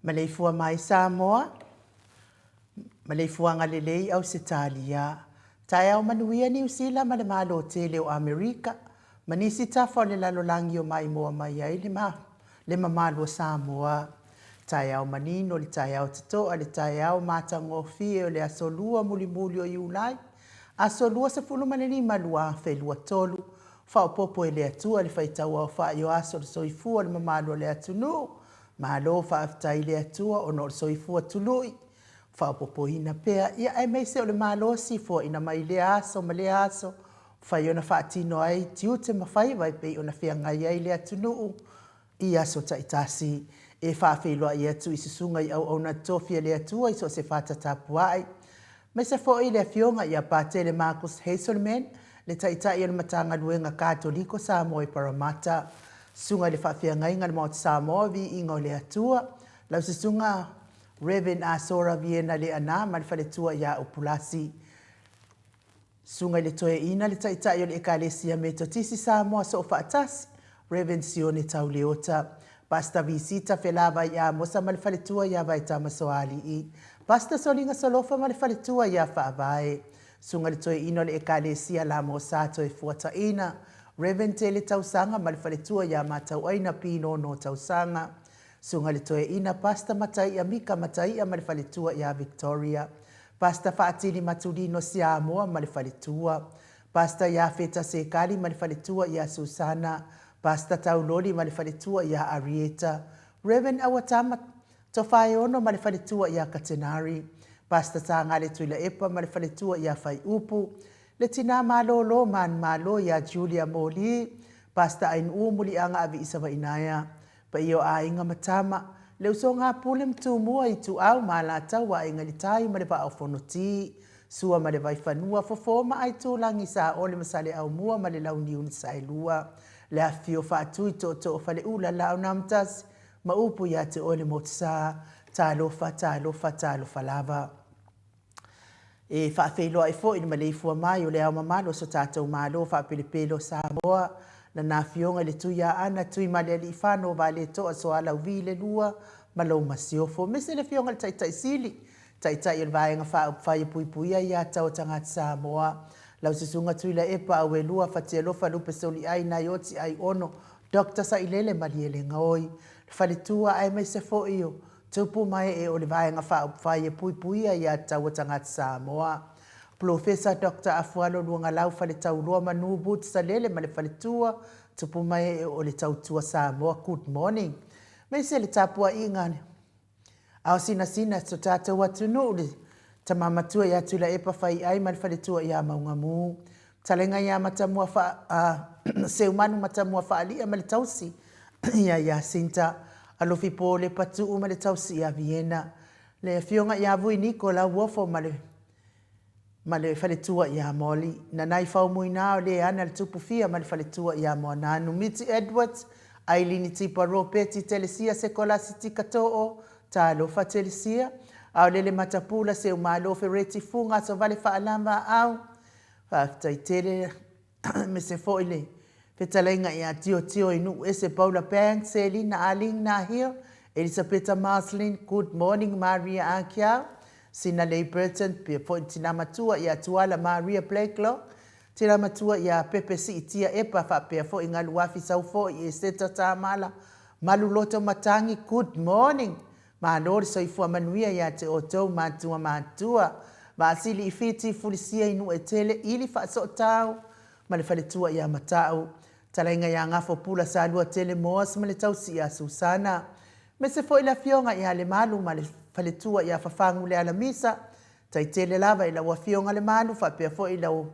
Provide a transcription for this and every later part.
Maleifua mai Samoa, Maleifuaga lelei Ausetalia, Taeao manuia Niu Sila ma le Malo tele o Amerika, ma nisi tafa o le lalolagi o maimoa mai ai le le mamalu o Samoa. Taeao manino le taeao totoa le taeao matagofie o le aso Lua mulimuli o Iulai, aso 25 2023, Faaopoopo e le Atua le faitauaofai o aso o le soifua o le mamalu o le atunuu. Malo faafetai i le Atua ona o le soifua tului, faaopoopoina pea, ia aemaise o le malosi foaina mai lea aso ma lea aso, mafai ona faatino ai tiute ma faiva e pei ona feagai ai le atunuu i aso taitasi. E faafeiloai atu i susuga i auauna tofi a le Atua i so o se fata tapuai, aemaise foi le Afioga ia Patele Marcus Hazelman, le Taitai o le Matagaluega Katoliko Samoa i Parramatta, Susuga i le Faafeagaiga o le Maota Samoa, Viiga o le Atua, lau Susuga Rev. Asora Viena Leaana ma le faletua ia Upulasi. Susuga i le Toeaina, le Taitai o le Ekalesia Metotisi Samoa Soofaatasi, Rev. Sione Tauleota, Pastor Visita Felavai Amosa ma le faletua ia Vaetama Soalii, Pastor Soliga Solofa ma le faletua ia Faavae, Susuga i le Toeaina o le Ekalesia Lamosa Toefuataina, Rev. Tele Tausaga ma le faletua ia Matauaina Pinono Tausaga, Susuga i le Toeaina Pastor Mataia Mika Mataia ma le faletua ia Victoria, Pastor Faatili Matulino Siamoa ma le faletua, Pastor Iafeta Sekali ma le faletua ia Susana, Pastor Tauloli ma le faletua ia Arieta, Rev. Auatama Tofaeono ma le faletua ia Katenari, Pastor Tagale Tuilaepa ma le faletua ia Faiupu, le tina malōlō manumalo ia Julia Moli, Pastor Ainuu Muliaga Aviisavainaea, Paia o aiga ma tama, le usoga a Pule ma Tumua, Ituau ma Alataua, Aiga i le Tai ma le Vaa o Fonoti. Sua ma le Vaifanua, Fofo ma Aitulagi, Saole ma Saleaaumua ma le Launiu na Saelua, le afifio o Faatui, Tootoo o Faleula, Laaunaamotasi ma upu ia te oe le Motusa. Talofa, talofa, talofa lava. E faafeiloai foi i le maleifua mai o le Ao Mamalu o so tatou Malo faapelepele o Samoa, Lana Afioga i le Tuiaana Tuimalealiifano Vaaletoa Sualauvi le Lua ma lou Masiofo, aemaise le Afioga i le Taitai Sili, Taitai o le Vaega Faaupufai e Puipuia Aia Tatau a Tagata Samoa, lau Susuga Tuilaepa Auelua Fatialofa Lupe Soliai Naioti Aiono Doctor Sailele Malielegaoi, le faletua aemaise foi o Tupu ma ee o le Vaega Faaupufai e Puipuia Aia Tatau a Tagata Samoa. Polofesa Doctor Afualo Luagalau Faletauloa Manu Boots Salele ma le faletua, tupu ma ee o le Tautua Samoa Good morning. Aemaise le tapuaiga ao sinasina so tatou atunuu le tama matua ia Tuilaepa Faiai ma le faletua ia Maugamu. Talega ia Matamua fa, uh, Seumanu Matamua Faalia ma le tausi ia Jacinta Alofi Pole Patuu ma le tausi ia Viena. Le afioga ia Vui Niko Lauofo ma le ma le faletua ia Molly. Nanai Faumuina o le ana le tupu fia ma le faletua ia Moananu. Miti Edwards, Ailini Tipa Ropeti Telesia Sekolasi Tikatoo, Talofa Telesia, Aolele Matapula Seumalo Fereti Fuga Asovale Faalama Au. Faafetai tele aemaise foi le fetalaiga ia Tiotio i Nuu Ese Paula Banks, Selina Aling Nahil, Elisapeta Marslin, Good Morning Maria Akiau, Sinalei Burton, pea foi le tina matua ia Tuala Maria Blakelock, tina matua ia Pepe Siitia Epa faapea foi Galuafi Saufoi Eseta Tamala, Maluloto Matangi, Good morning Malo le soifua manuia ia te outou matua matua. Vaasili i Fiti, Fulisia i Nuuetele, Ili Faasootau ma le faletua ia Matau. Talaiga ia Gafo Pula Saluatele Moas ma le tausi ia Susana. Aemaise foi le afioga ia Lemalu ma le faletua ia Fafagu Lealamisa. Taitele lava i lau afioga Lemalu faapea foi lau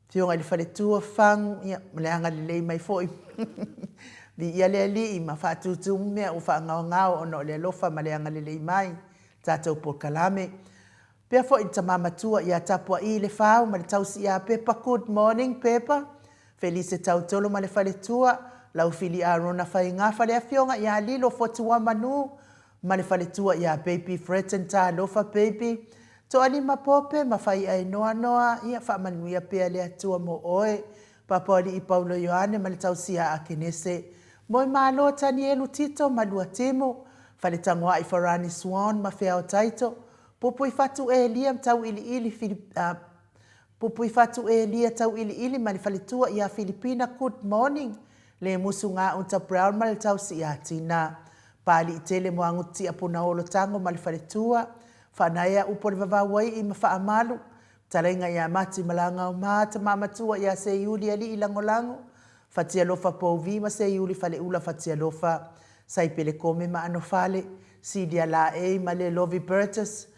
Afioga i le faletua, Fagu, ia, ma le agalelei mai foi. Viia le Alii ma faatūtū mea ua faagaogao ona o le alofa ma le agalelei mai, tatou polokalame. Pea foi i le tama matua ia Tapua'i Lefau ma le tausi ia Pepa Good morning Pepa, Felise Tautolo ma le faletua, Laufili Arona Faigafa, le afioga ia Lilo Fotuamanu ma le faletua ia Baby Fretton Talofa Baby, Toalima Pope ma Faiaenoa Noa, ia faamanuia pea le Atua mo oe. Papaoalii Paulo Ioane ma le tausi ia Akenese. Moemalo Tanielu Tito ma Luatimu, Faletagoai Farani Swan ma Feao Taito, Pupuifatu Elia ma Tauiliili Filip, uh, Pupuifatu Elia Tauiliili ma le faletua ia Filipina Good morning Lemusu Gauta Brown ma le tausi ia Tina. Paaliitele Moagutia Punaolo Tago ma le faletua, Faanaea Upu o le Vavauai'i ma Faamalu, Talaiga ia Mati Malagaoma, Tama Matua ia Seiuli Alii Lagolago, Fatialofa Pouvi ma Seiuli Faleula Fatialofa, Saipele Kome ma Anofale, Silia Laei ma le Lovi Burgess,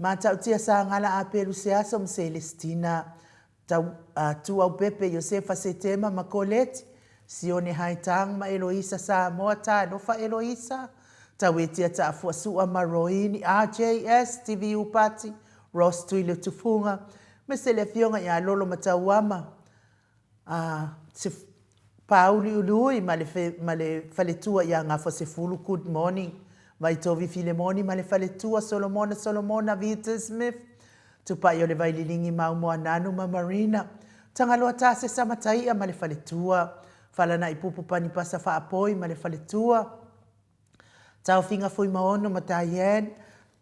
Matautia Sagala Apelu Seaso ma Selesitina, Tau, a Tuaupepe Iosefa Setema ma Colette, Sione Haitang ma Eloisa Samoa Talofa Eloisa, Tauetia Taafuasua ma Roini RJS TV Upati, Ross Tuiletufuga, me se le afioga ia Lolo Matauama, a se Pāuliuliui ma le, ma le faletua ia Gafoasefulu Good morning Vaitovi Filemoni ma le faletua Solomona Solomona Vita Smith Tupai o le Vaililigi Maumoananu ma Marina Tagaloa Tasesa Mataia ma le faletua Falanaipupu Panipasa Faapoi ma le faletua Taofiga Fuimaono ma Diane,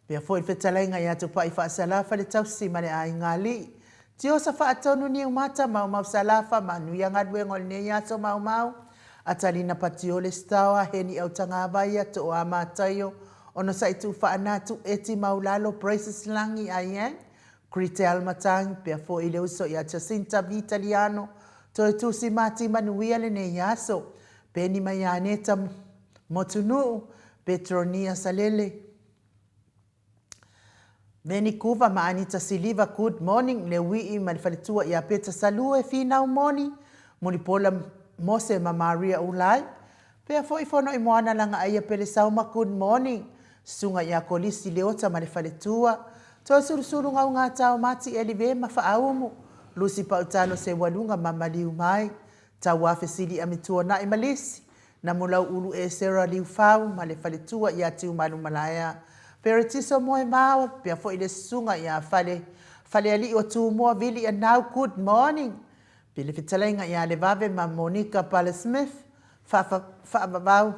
pea foi le fetalaiga ia Tupai Faasalafa le tausi ma le aiga alii. Tiosa Faatonu Niumata Maumau Salafa Manuia galuega o lenei aso Maumau Atalina Patiole Staoa Heni Autagavaia Tooa Mataio Onosai Tuufaanatu Eti Maulalo Praises Lagi Aiang Kritel Matangi pea foi le uso ia Jacinta Vitaliano Toe Tusi Mati Manuia lenei aso Peni Maianeta Motunuu, Petronia Salele, Veni Kuva ma Anita Siliva Good morning Leui'i ma le faletua ia Peta Salue Finau Moni, Mulipola Mose ma Maria Ulai Pea foi Fono i Moana Lagaaia Pelesauma Good morning Susuga ia Kolisi Leota ma le faletua. Toasulusulu Gaugata o Mati Elive ma Faaumu, Lusi Pautalo Seualuga ma Maliu Mai, Tauafesili Amituanai ma Lisi, Namulau Ulu Esera Liufau ma le faletua ia Tiumalumalaea, Peretiso Moemao, pea foi le susuga ia Fale, Falealii o Tumua Vili Anau Good morning! Pe le fetalaiga ia Levave ma Monica Pale Smith, Faavavau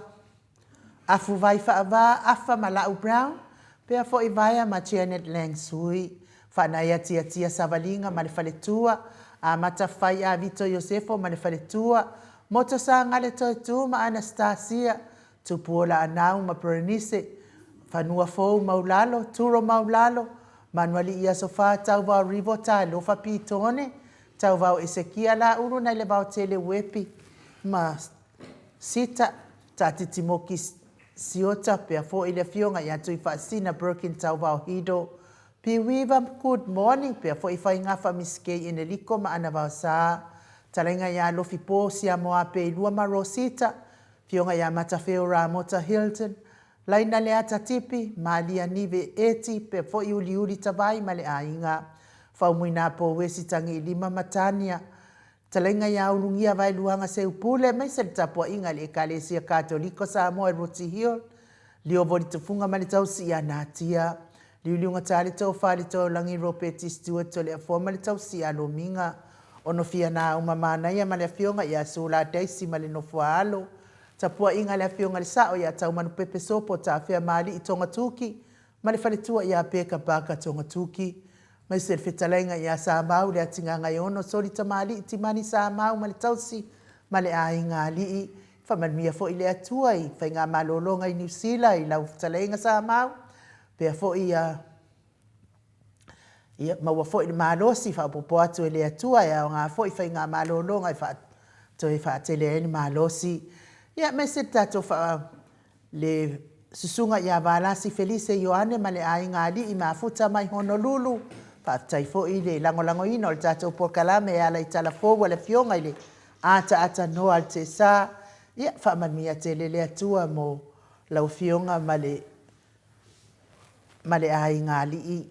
Afuvai Faava Afa ma Lau Brown, pea foi Vaea ma Janet Lang Sui, Faanaia Tiatia Savaliga ma le faletua, Amata Fai a Vito Iosefo ma le faletua, Moto Sagale Toetu ma Anastasia, Tupuola Anau ma Berenice, Fanua Fou Maulalo, Turo Maulalo, Manualii Aso Fa Tauvao Rivo Talofa Pitone, Tauvao Esekia Laulu nai le Vaotele Uepi ma Sita, Taatiti Moki Siota, pea foi le Afioga ia Tuifaasina Birkin Tauvao Hido, Piuiva Good morning, pea foi Faigafa Miss Kay Eneliko ma Ana Vaosa, Talaiga ia Alofi Po Siamoa Peilua ma Rosita, Afioga ia Matafeo Ramota Hilton, Laina Leata Tipi, Malia Nive Eti, pea foi Uliuli Tavai ma le aiga, Faumuina Pouesi Tagiilima ma Tania, Talaiga ia Ulugia Vaeluaga Seupule aemaise le tapuaiga a le Ekalesia Katoliko Samoa i Roti Hill, Liovo Litufuga ma le tausi ia Natia, Liuliuga Tale Tofa le Toelagi Ropeti Stewart Toleafoa ma le tausi ia Lomiga, Onofia Nauma Manaia ma le afioga ia Sula Daisy ma le nofo a alo, Tapuaiga a le afioga i le Sao ia Taumanupepe Sopo Tafea Maalii Togatuki ma le faletua ia Peka Parker Togatuki, Maise le fetalaiga ia Samau le Atigagaiono Soli Tamalii Timani Samau ma le tausi ma le aiga alii. Faamanuia foi le Atua i faigamalologa i Niu Sila i lau fetalaiga Samau, pea foi ia ia maua foi le malosi faaopoopo atu e le Atua e aoga foi faigamalologa e faa toe faatele ai le malosi. Ia aemaise le tatou faa Le susuga ia Valasi Felise Ioane ma le aiga alii mafuta mai Honolulu. Faafetai foi i le lagolagoina o le tatou polokalame e ala i tala fou a le Afioga i le Ataata Noa Altesa. Ia, faamanuia tele le Atua mo lau Afioga ma le ma le aiga alii.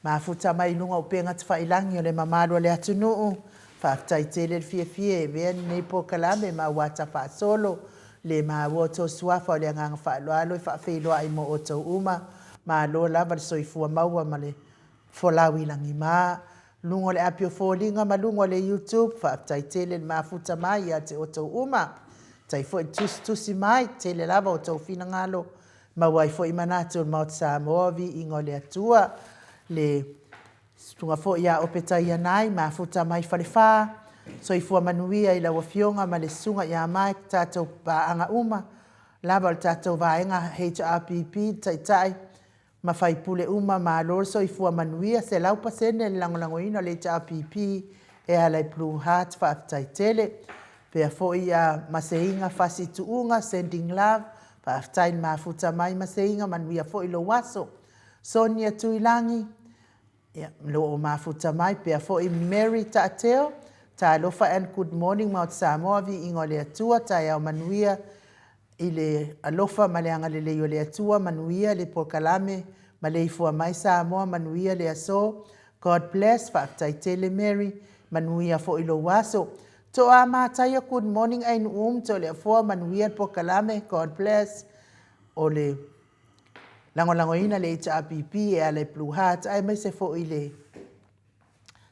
Mafuta mai i luga o upega tafailagi o le mamalu o le atunuu. Faafetai tele le fiafia e avea lenei polokalame ma ua ata faasolo le maua o tou suafa o le agaga faaaloalo e faafeiloai mo outou uma. Malo lava le soifua maua ma le folau i lagima. Luga o le api o foliga ma luga o le YouTube, faafetai tele le mafuta mai ia te outou uma. Faafetai foi le tusitusi mai, tele lava outou finagalo Maua ai foi manatu o le Maota Samoa, viiga o le Atua, le susuga foi ia Opetaia Nai, mafuta mai Falefa, soifua manuia i lau Afioga ma le susuga ia Mike, tatou paaga uma lava o le tatou vaega HRPP, le Taitai ma faipule uma, malo le soifua manuia, 100% le lagolagoina o le HRPP e ala i Blue Heart, faafetai tele. Pea foi ia Maseiga Fasi Tuuga, sending love, faafetai le mafuta mai Maseiga, manuia foi lou aso. Sonia Tuilagi, ia, lo o mafuta mai, pea foi Mary Taateo, talofa and good morning Maota Samoa, viiga o le Atua, taeao manuia I le alofa ma le agalelei o le Atua, manuia le polokalame, maleifua mai Samoa, manuia le aso. God bless, faafetai tele Mary, manuia foi lou aso. Toa Mataia good morning Ainuum Toleafoa manuia le polokalame, God bless. O le lagolagoina le HRPP e ala i Blue Heart aemaise foi le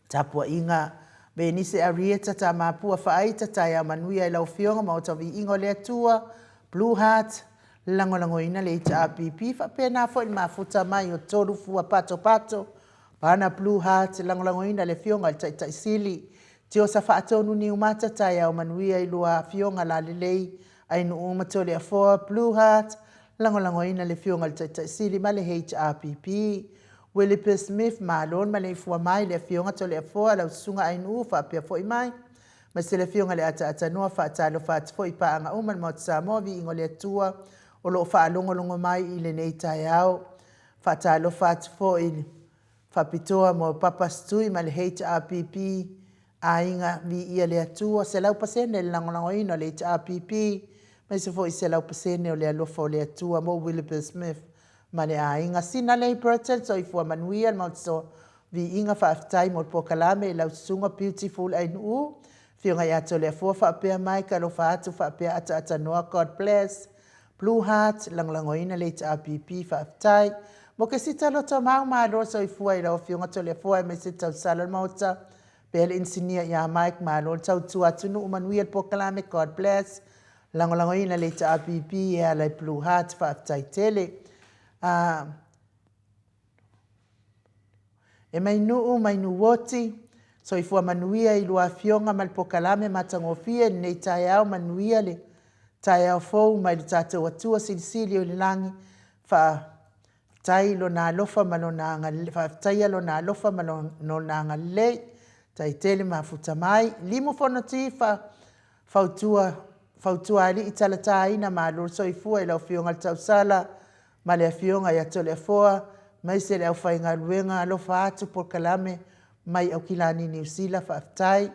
Tapuaiga Venise Arieta Tamapua Faaita Taeao manuia i lau Afioga Maota Viiga o le Atua Blue Heart Lagolagoina le HRPP faapena foi le mafuta mai o Tolu Fua Patopato Pana Blue Heart Lagolagoina le Afioga i le Taitai Sili Tiosa Faatonu Niumata Taeao manuia i lua Afioga Lalelei Ainuu ma Toleafoa Blue Heart Lagolagoina le Afioga i le Taitai Sili ma le HRPP Willipe Smith, Malo le maleifua mai le Afioga Toleafoa, lau Susuga Ainuu faapea foi mai ma se le Afioga i le Ataatanoa, faatalofa atu foi i paaga uma i le Maota Samoa, viiga o le Atua o lo o faalogologo mai i lenei taeao. Faatalofa atu foi i le faapitoa mo Papa Stui ma le HRPP, Aiga, viia le Atua, 100% le lagolagoina o le HRPP, aemaise foi 100% o le alofa o le Atua mo Willipe Smith. ma le aiga. Sinalei Burton, soifua manuia le Maota so Viiga faafetai mo le polokalame i lau susuga Beautiful Ainuu, Afioga ia Toleafoa faapea Mike alofa atu faapea Ataatanoa God bless. Blue Heart, lagolagoina le HRPP, faafetai. Mo Kesita Lotomau, malo le soifua i lau Afioga Toleafoa aemaise tausala o le Maota, pea le Inisinia ia Mike, malo le tautua atunuu, manuia le polokalame, God bless. Lagolagoina le HRPP e ala i Blue Heart, faafetai tele. Uh, E mai nuu mai Nuuoti, soifua manuia i lua afioga ma le pokalame matagofie i lenei taeao, manuia le taeao fou mai le tatou Atua Silisili o i le lagi, faafetai lona alofa ma lona agalelei, faafetaia lona alofa ma lona agalelei, tai tele mafuta mai. Limu Fonoti fa fautua fautua alii talataina malo le soifua i lau afioga i le tausala ma le Afioga ia Toleafoa, aemaise le aufaigaluega, alofa atu polokalame mai Aukilani Niu Sila, faafetai.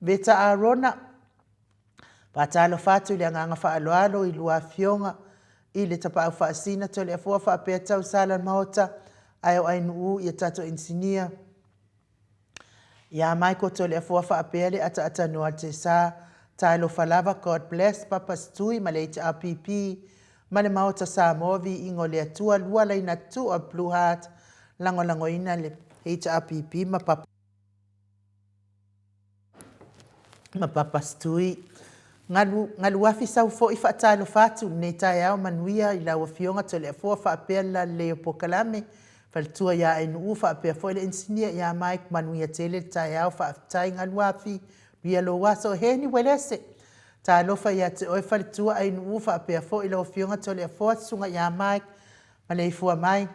Veta Arona, faatalofa atu i le agaga faaaloalo i lua afioga i le Tapaau Faasina Toleafoa faapea Tausala Maota, ae o Ainuu ia tatou inisinia, Ia Michael Toleafoa faapea le ataatanoa Tesa Talofa lava God bless Papa Stui ma le HRPP ma le Maota Samoa Viiga o le Atua lua laina tua Blue Heart lagolagoina le HRPP ma Papa ma Papa Stui Galu, galuafi sau foi faatalofa atu lenei taeao manuia i lau Afioga Toleafoa faapea le lalelei o polokalame Faletua ia Ainuu faapea foi le Inisinia ia Mike manuia tele le taeao faafetai Galuafi manuia lou aso Heni Uelese talofa ia te oe Faletua Ainuu faapea foi lau Afioga Toleafoa Susuga ia Mike maleifua mai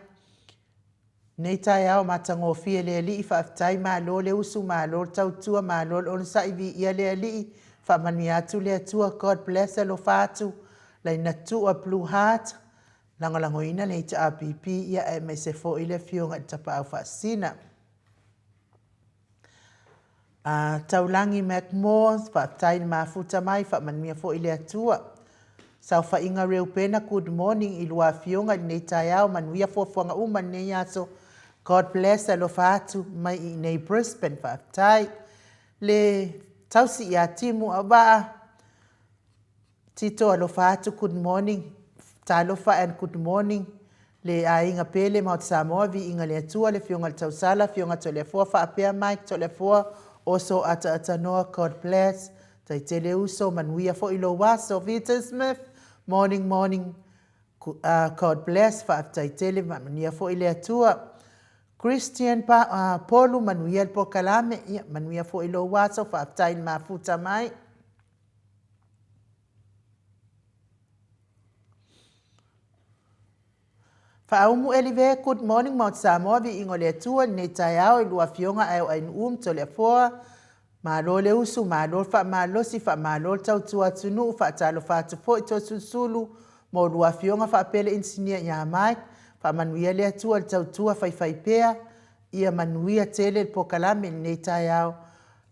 Nei taeao matagofie le Alii faafetai malo le usu malo le tautua malo le onosai viia le Alii faamanuia atu le Atua God bless alofa atu laina tua blue heart lagolagoina le HRPP ia aemaise foi le afioga i le Tapaau Faasisina. A Taulagi McMoore, faafetai le mafuta mai, faamanuia foi le Atua. Saofaiga Reupena, good morning i lua afioga i lenei taeao, manuia fuafuaga uma i lenei aso. God bless, alofa atu mai i inei Brisbane, faafetai. Le tausi ia Timu Auvaa, Tito alofa atu good morning talofa and good morning le aiga pele Maota Samoa viiga le Atua le afioga i le Tausala afioga Toleafoa faapea Mike Toleafoa oso ataatanoa God bless taitele uso manuia foi lou aso Vita Smith morning morning God bless faafetai tele manuia foi le Atua Christian pa, uh, Polu manuia le pokalame ia manuia foi lou aso faafetai le mafuta mai. Faaumu Elive, good morning Maota Samoa, viiga o le Atua i lenei taeao i lua afioga ae o Ainuu ma Toleafoa. Malo le usu, malo le faamalosi, faamalo le tautua atunuu, faatalofa atu foi Toesulusulu mo lua afioga faapea le inisinia ia Mike. Faamanuia le Atua i le tautua faifaipea, ia manuia tele le pokalame i lenei taeao.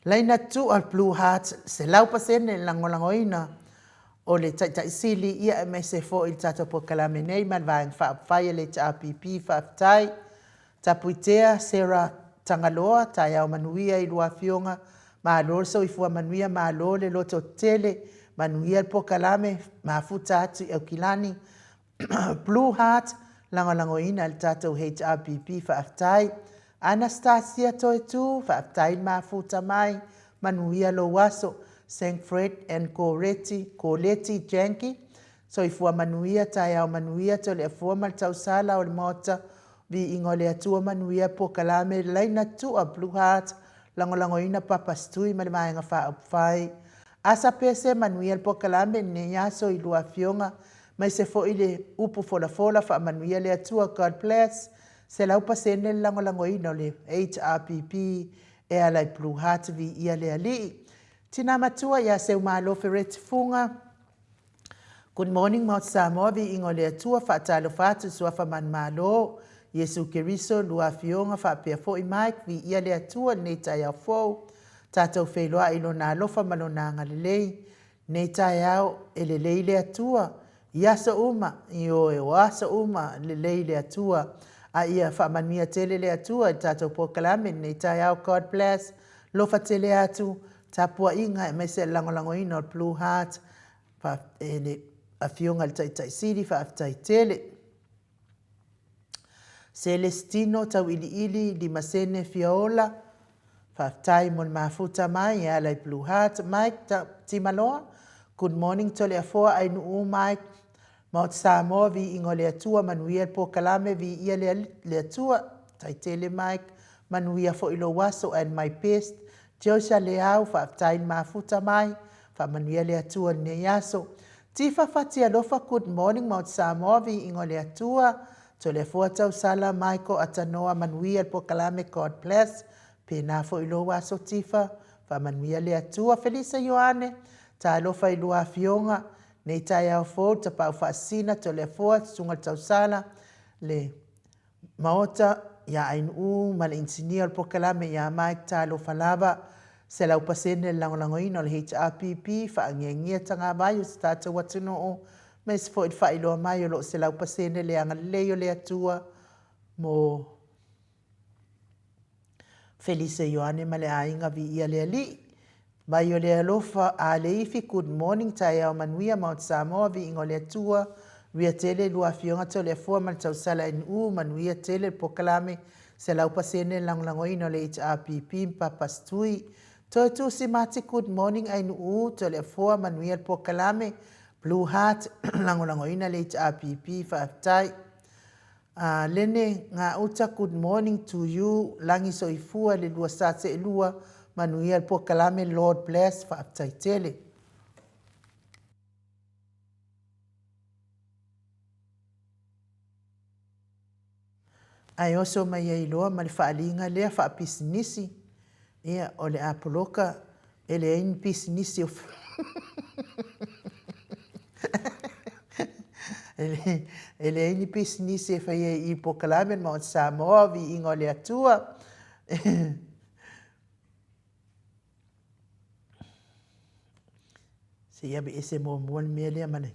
Laina Tua Blue Heart 100% le lagolagoina o le Taitai Sili ia aemaise foi le tatou polokalame nei ma le Vaega Faaupufai a le HRPP. Faafetai. Tapuitea Sarah Tagaloa, taeao manuia i lua afioga, malo le soifua manuia, malo le loto tele, manuia le polokalame, mafuta atu i Aukilani. Blue Heart, lagolagoina e le tatou HRPP, faafetai. Anastasia Toetu, faafetai le mafuta mai, manuia lou aso. Saint Fred and Goreti, Goleti Janki, soifua manuia, taeao manuia, Toleafua ma le tausala o le Maota, viiga o le Atua manuia, polokalame, laina tua, Blue Heart, lagolagoina Papa Stui ma le Vaega Faaupufai. Asa Pese, manuia le polokalame i lenei aso i lua afioga, maise foi le upu folafola faamanuia le Atua God bless 100% le lagolagoina o le HRPP e ala i Blue Heart viia le Alii. Tina matua ia Seumalo Fereti Fuga Good morning Maota Samoa viiga o le Atua faatalofa atu suafa manumalo Iesu Keriso lua afioga faapea foi Mike viia le Atua lenei taeao fou tatou feiloai i lona alofa ma lona agalelei Nei taeao e lelei le Atua, I aso uma, ioe, o aso uma, lelei le Atua. A ia faamanuia tele le Atua i le tatou polokalame i lenei taeao. God bless. Alofa tele atu, tapuaiga aemaise le lagolagoina o le Blue Heart, e le Afioga i le Taitai Sili, faafetai tele. Celestino Tauiliili Limasene Fiaola, faafetai mo le mafuta mai e ala i Blue Heart. Mike Timaloa, good morning Toleafoa Ainuu Mike, Maota Samoa, viiga o le Atua, manuia le polokalame, viia le Atua. Faafetai tele Mike, manuia foi lou aso and my best. Josa Leau, faafetai le mafuta mai, faamanuia le Atua i lenei aso. Tifa Fatialofa, good morning Maota Samoa, viiga o le Atua. Toleafoa Tausala, Michael Atanoa, manuia le polokalame, God bless. Pēnā foi lou aso Tifa, faamanuia le Atua. Felisa Ioane, talofa i lua afioga, nei taeao fou, Tapaau Faasisina, Toleafoa, Susuga i le Tausala, le Maota ia Ainuu ma le inisinia o le polokalame ia Mike Talofa lava, 100% le lagolagoina o le HRPP, faangiangia tagavai o si tatou atunuu, aemaise foi le faailoa mai o lo o 100% le agalelei o le Atua mo Felise Ioane ma le aiga viia le Alii. Mai o le alofa a le ifi good morning taeao manuia Maota Samoa viiga o le Atua ria tele lua afioga Toleafoa ma le tausala NU manuia tele le polokalame 100% le lagolagoina o le HRPP ma Papa Stui Toe Tusi Mati good morning NU Toleafoa manuia le polokalame Blue Heart lagolagoina le HRPP faafetai A Lene Gauta good morning to you lagi soifua le lua sa seelua manuia le polokalame Lord bless faafetai tele. Ae oso mai ai loa ma le faaliga lea faapisinisi Ia, o le a poloka, e leai ni pisinisi o e leai ni pisinisi e faia i i polokalame le Maota Samoa, viiga o le Atua. Se i aveese muamua le mea lea ma le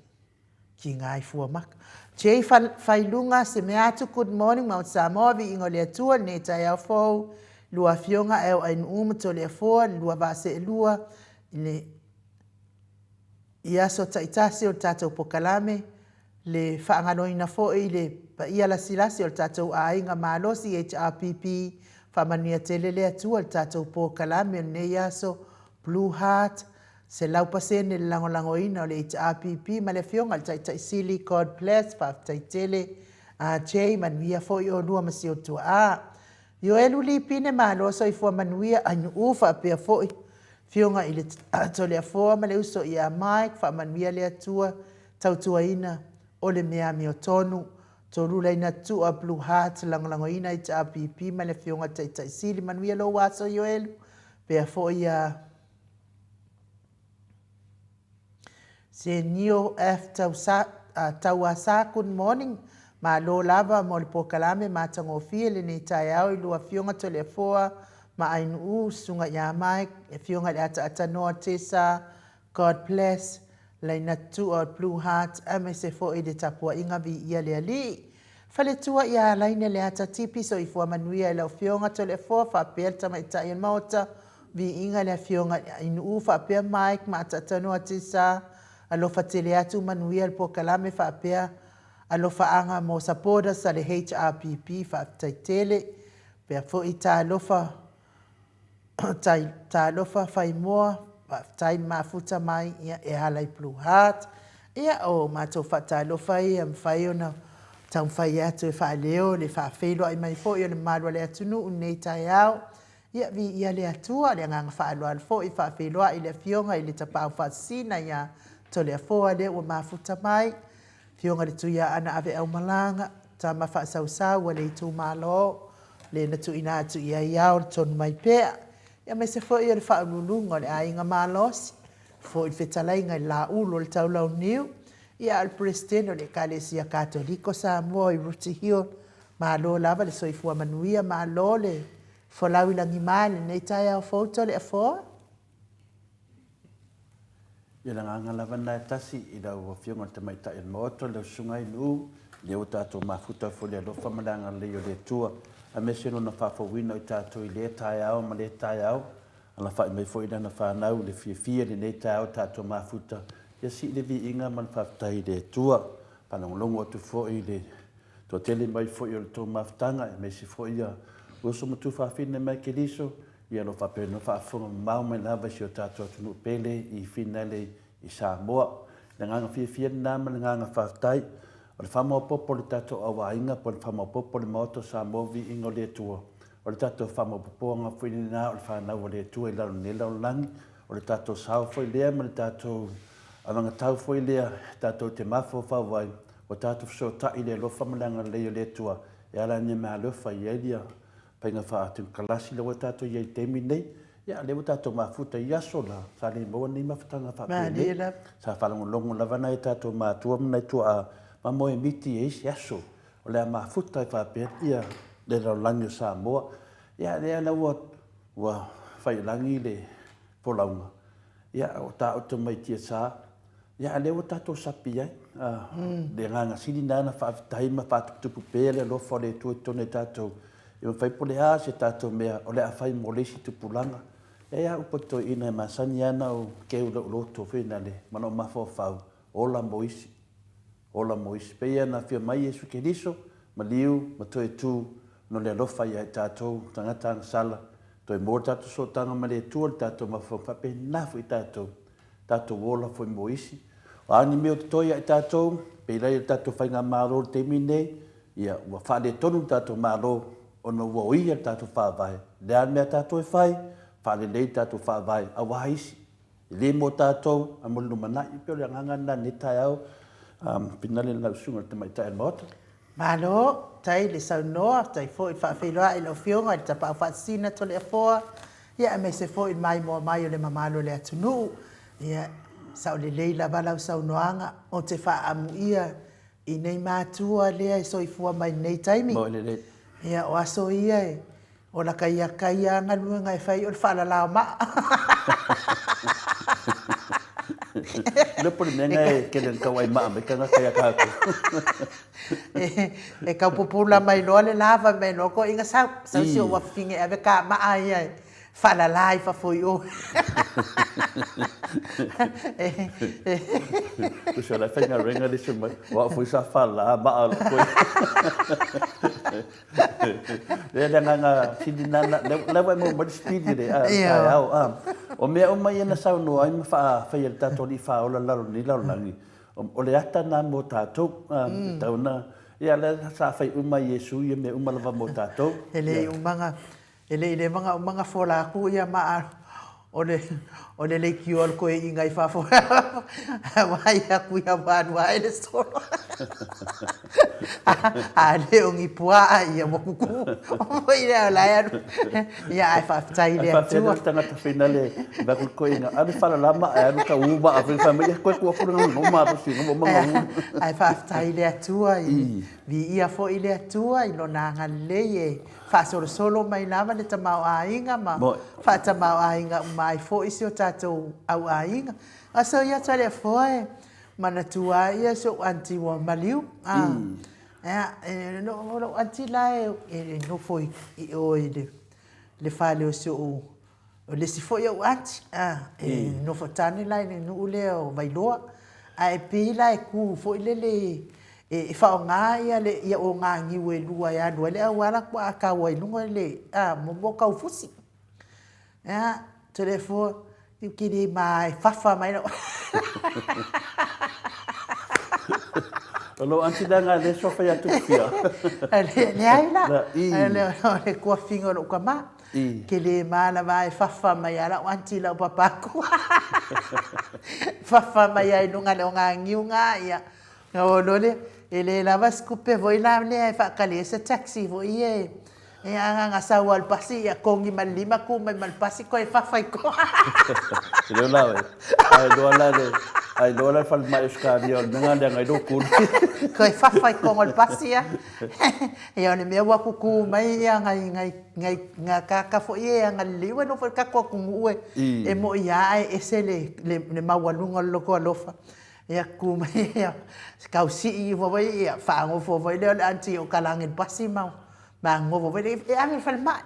Tiga ai fua maka. Jay Failuga, se mea atu, good morning Maota Samoa, viiga o le Atua, lenei taeao fou, lua afioga LNU ma Toleafoa, le lua vaa seelua, i le i aso taitasi o le tatou pokalame, le faagaloina foi le paia lasilasi o le tatou aiga malosi HRPP, faamanuia tele le Atua i le tatou pokalame o lenei aso, Blue Heart, 100% le lagolagoina o le HRPP ma le Afioga i le Taitai Sili, God bless, faafetai tele Jay, manuia foi oulua ma si ou tuaa. Ioelu Lipine, malo soifua manuia, Ainuu faapea foi Afioga i le Toleafoa ma le uso ia Mike, faamanuia le Atua, tautuaina o le mea amiotonu. Tolulaina Tua Blue Heart, lagolagoina HRPP ma le Afioga i le Taitai Sili, manuia lou aso Ioelu, pea foi ia Senio F Tauasa good morning malo lava mo le polokalame matagofie lenei taeao i lua afioga Toleafoa ma Ainuu susuga ia Mike le afioga i le Ataatanoa Tessa God bless Laina Tuua Blue Heart aemaise foi le tapuaiga viia le Alii Faletua ia Alaine Leata Tipi soifua manuia i lau afioga Toleafoa faapea le tamaitai o le Maota Viiga i le Afioga i Ainuu faapea Mike ma Ataatanoa Tisa alofa tele atu manuia le polokalame faapea alofaaga mo supporters a le HRPP faafetai tele pea foi talofa talofa Faimoa faafetai le mafuta mai ia e ala i Blue Heart ia o matou faatalofa ia mafai ona taumafai atu e faaleo le faafeiloai mai foi o le mamalu o le atunuu i lenei taeao. Ia, viia le Atua, le agaga faaaloalo foi, faafeiloai i le Afioga i le Tapaau Faasisina ia Toleafoa lea ua mafuta mai, Afioga i le Tuiaana Aveaumalaga, tama faasausau a le itumalo, le na tuuina atu i ai ao le tonu mai pea, ia aemaise foi o le faauluuluga o le aiga malosi, foi le fetalaiga i le Laulu o le Taulauniu, ia a o le Peresetene o le Ekalesia Katoliko Samoa i Rooty Hill, malo lava le soifua manuia, malo le Folau i lagima i lenei taeao fou Toleafoa. Ia, le agaga lava lena e tasi i lau Afioga i le Tamaitai o le Maota, lau Susuga i Nu'u, lea ua tatou mafuta foi i le alofa ma le agalelei o le Atua, aemaise Lona faafouina o i tatou i lea taeao ma lea taeao, alafai mai foi i Lana fanau i le fiafia i lenei taeao tatou mafuta, ia sii le viiga ma le faafetai i le Atua. Faalogologo atu foi i le toatele mai foi o le tou mafutaga, aemaise foi ia uso ma tuafafine mai Keriso, Ia o lo o faapea ona faafofoga mamao mai lava i si o tatou atunuu pele i Finale i Samoa. O le agaga fiafia lena ma le agaga faafetai. O le faamaopoopo o le tatou auaiga po o le faamaopoopo o le Maota o Samoa Viiga o le Atua, o le tatou faamaopoopoga foi lena o le fanau a le Atua i lalo nei lalolagi. O le tatou sao foi lea ma le tatou anagatau foi lea tatou te mafaufau ai, ua tatou fesootai i le alofa ma le agalelei o le Atua e ala i mea alofa i ai ia faiga faa-temokalasi lea ua tatou i ai i le taimi lenei. Ia, lea ua tatou mafuta i aso la, sa le maua nei mafutaga faapenei. Sa faalogologo lava nai a tatou matua ma nai tuaa ma moemiti i isi aso o le a mafuta ai faapea ia le lalolagi o Samoa. Ia, lea la ua ua faiilagi le folauga, ia, ua taoto mai tiasa, Ia, a lea ua tatou sapi ai. Le agaga sili lena na faafetai ma faatuputupu pea le alofa o le Atua i totonu o tatou, e mafai po o le a se tatou mea o le a fai mo le isi tupulaga. E i ai lava upu a le toeaina e masani lava ona ou keu i lou loto foi lena ma lou mafaufau, ola mo isi, ola mo isi. Pei ona afio mai Iesu Keriso, maliu ma toe tu no le alofa ia i tatou tagata agasala, toe maua le tatou sootaga ma le Atua, le tatou mafaufau, faapena foi tatou tatou ola foi mo isi. O a ni mea o totoe ia i tatou, pei la i le tatou faigamalo i le taimi lenei, ia ua faaletonu le tatou Malo ona ua oia le tatou Faavae. O le a le mea a tatou e fai? Faalelei le tatou Faavae aua isi. E le mo tatou, a mo le lumanai. E pei o le agaga lena i lenei taeao, finale lau Susuga i le Tamaitai o le Maota. Malo, tai le saunoa, tai foi le faafeiloai i lau Afioga i le Tapaau Faasisina Toleafoa, ia aemaise foi le maimoa mai o le mamalu o le atunuu. Ia, sao lelei lava lau saunoaga, ou te faaamuia i nei matua lea e soifua mai i lenei taimi. Ia, o aso ia e Ola kai a kai a galuega e fai o le faalala o maa. Le po le mea na e kele na tau ai maa mai tagata ia tātou. E tau pupula mai loa le lava mai loa ko inga sau. Sau si o wafine ave ka maa ia e faalala i fafo i o. Tusa la faigaluega le isi mai, o au foi sa faalala maa lou koe. Lea le agaga sili nana, lea ua e maua mai le speed i le taeao. O mea uma ia na saunoa ai ma faafaia e le tatou Alii Faaola i lalo o lenei lalolagi, o le ata lena mo tatou. E tatau ona, ia lea sa fai uma e Iesu ia mea uma lava mo tatou. E le i uma E le i leva ona uma ona fola atu ia maa o le o le leitio a le toeaina i fafo vaai atu ia ua alu ae le solo a le o ni puaa ia ua tutu foi lea o la e alu ia ae faafetai i le Atua. Ae faafefea le tagata finale vaai atu le toeaina alu falala maa ae alu tau maa foi fai mai ia toe tuu atu le gagana maa po sina ua uma ona ulu. Ae faafetai i le Atua i viia foi le Atua i lona agalelei e Faasolosolo mai lava le tamaoaiga ma faatamaoaiga uma ai foi si o tatou auaiga. A so ia Toleafoa e manatua ai ia si ou aunty ua maliu. A, o lou aunty la e nofo i o i le fale o si ou O le isi foi ou aunty, e nofo tane la i le nuu lea o Vailoa, ae pei la e tu foi lele e faaaoga ia le ia oganiu e lua e alu ai le auala faatoa tau ai i luga le mo tau fusi. Ia, Toleafoa, ou te le ma e fafa mai lau O lou aunty leaga lea suafa ia Tupia. Leai la, o le tuafafine o lou tama. Tele ma lava e fafa mai a lau aunty lau papa ku. Fafa mai ai luga le ogagiu ga ia. Na o lo le e le lava se tupe foi la lea e faatali ai se taxi foi e e a na sau lava i le pasi ia togi ma le lima tu mai ma le pasi toe fafa i tua. E le o la oe. Ae iloa la le A iloa la le falemai Ausetalia o le mea lena leaga ai lou kuli. Toe fafa i totonu o le pasi ia. Ia o le mea ua tutu mai ia nai nai nai tagata foi ia e agalelei ua iloa foi le tatou atunuu e e moi lava ae ese le le maualuga o le loto alofa. Ia tutu mai ia tau sii ifo foi ia faanofo foi lea o le aunty o talage i le pasi ma magogo foi lea e ave i le falemai.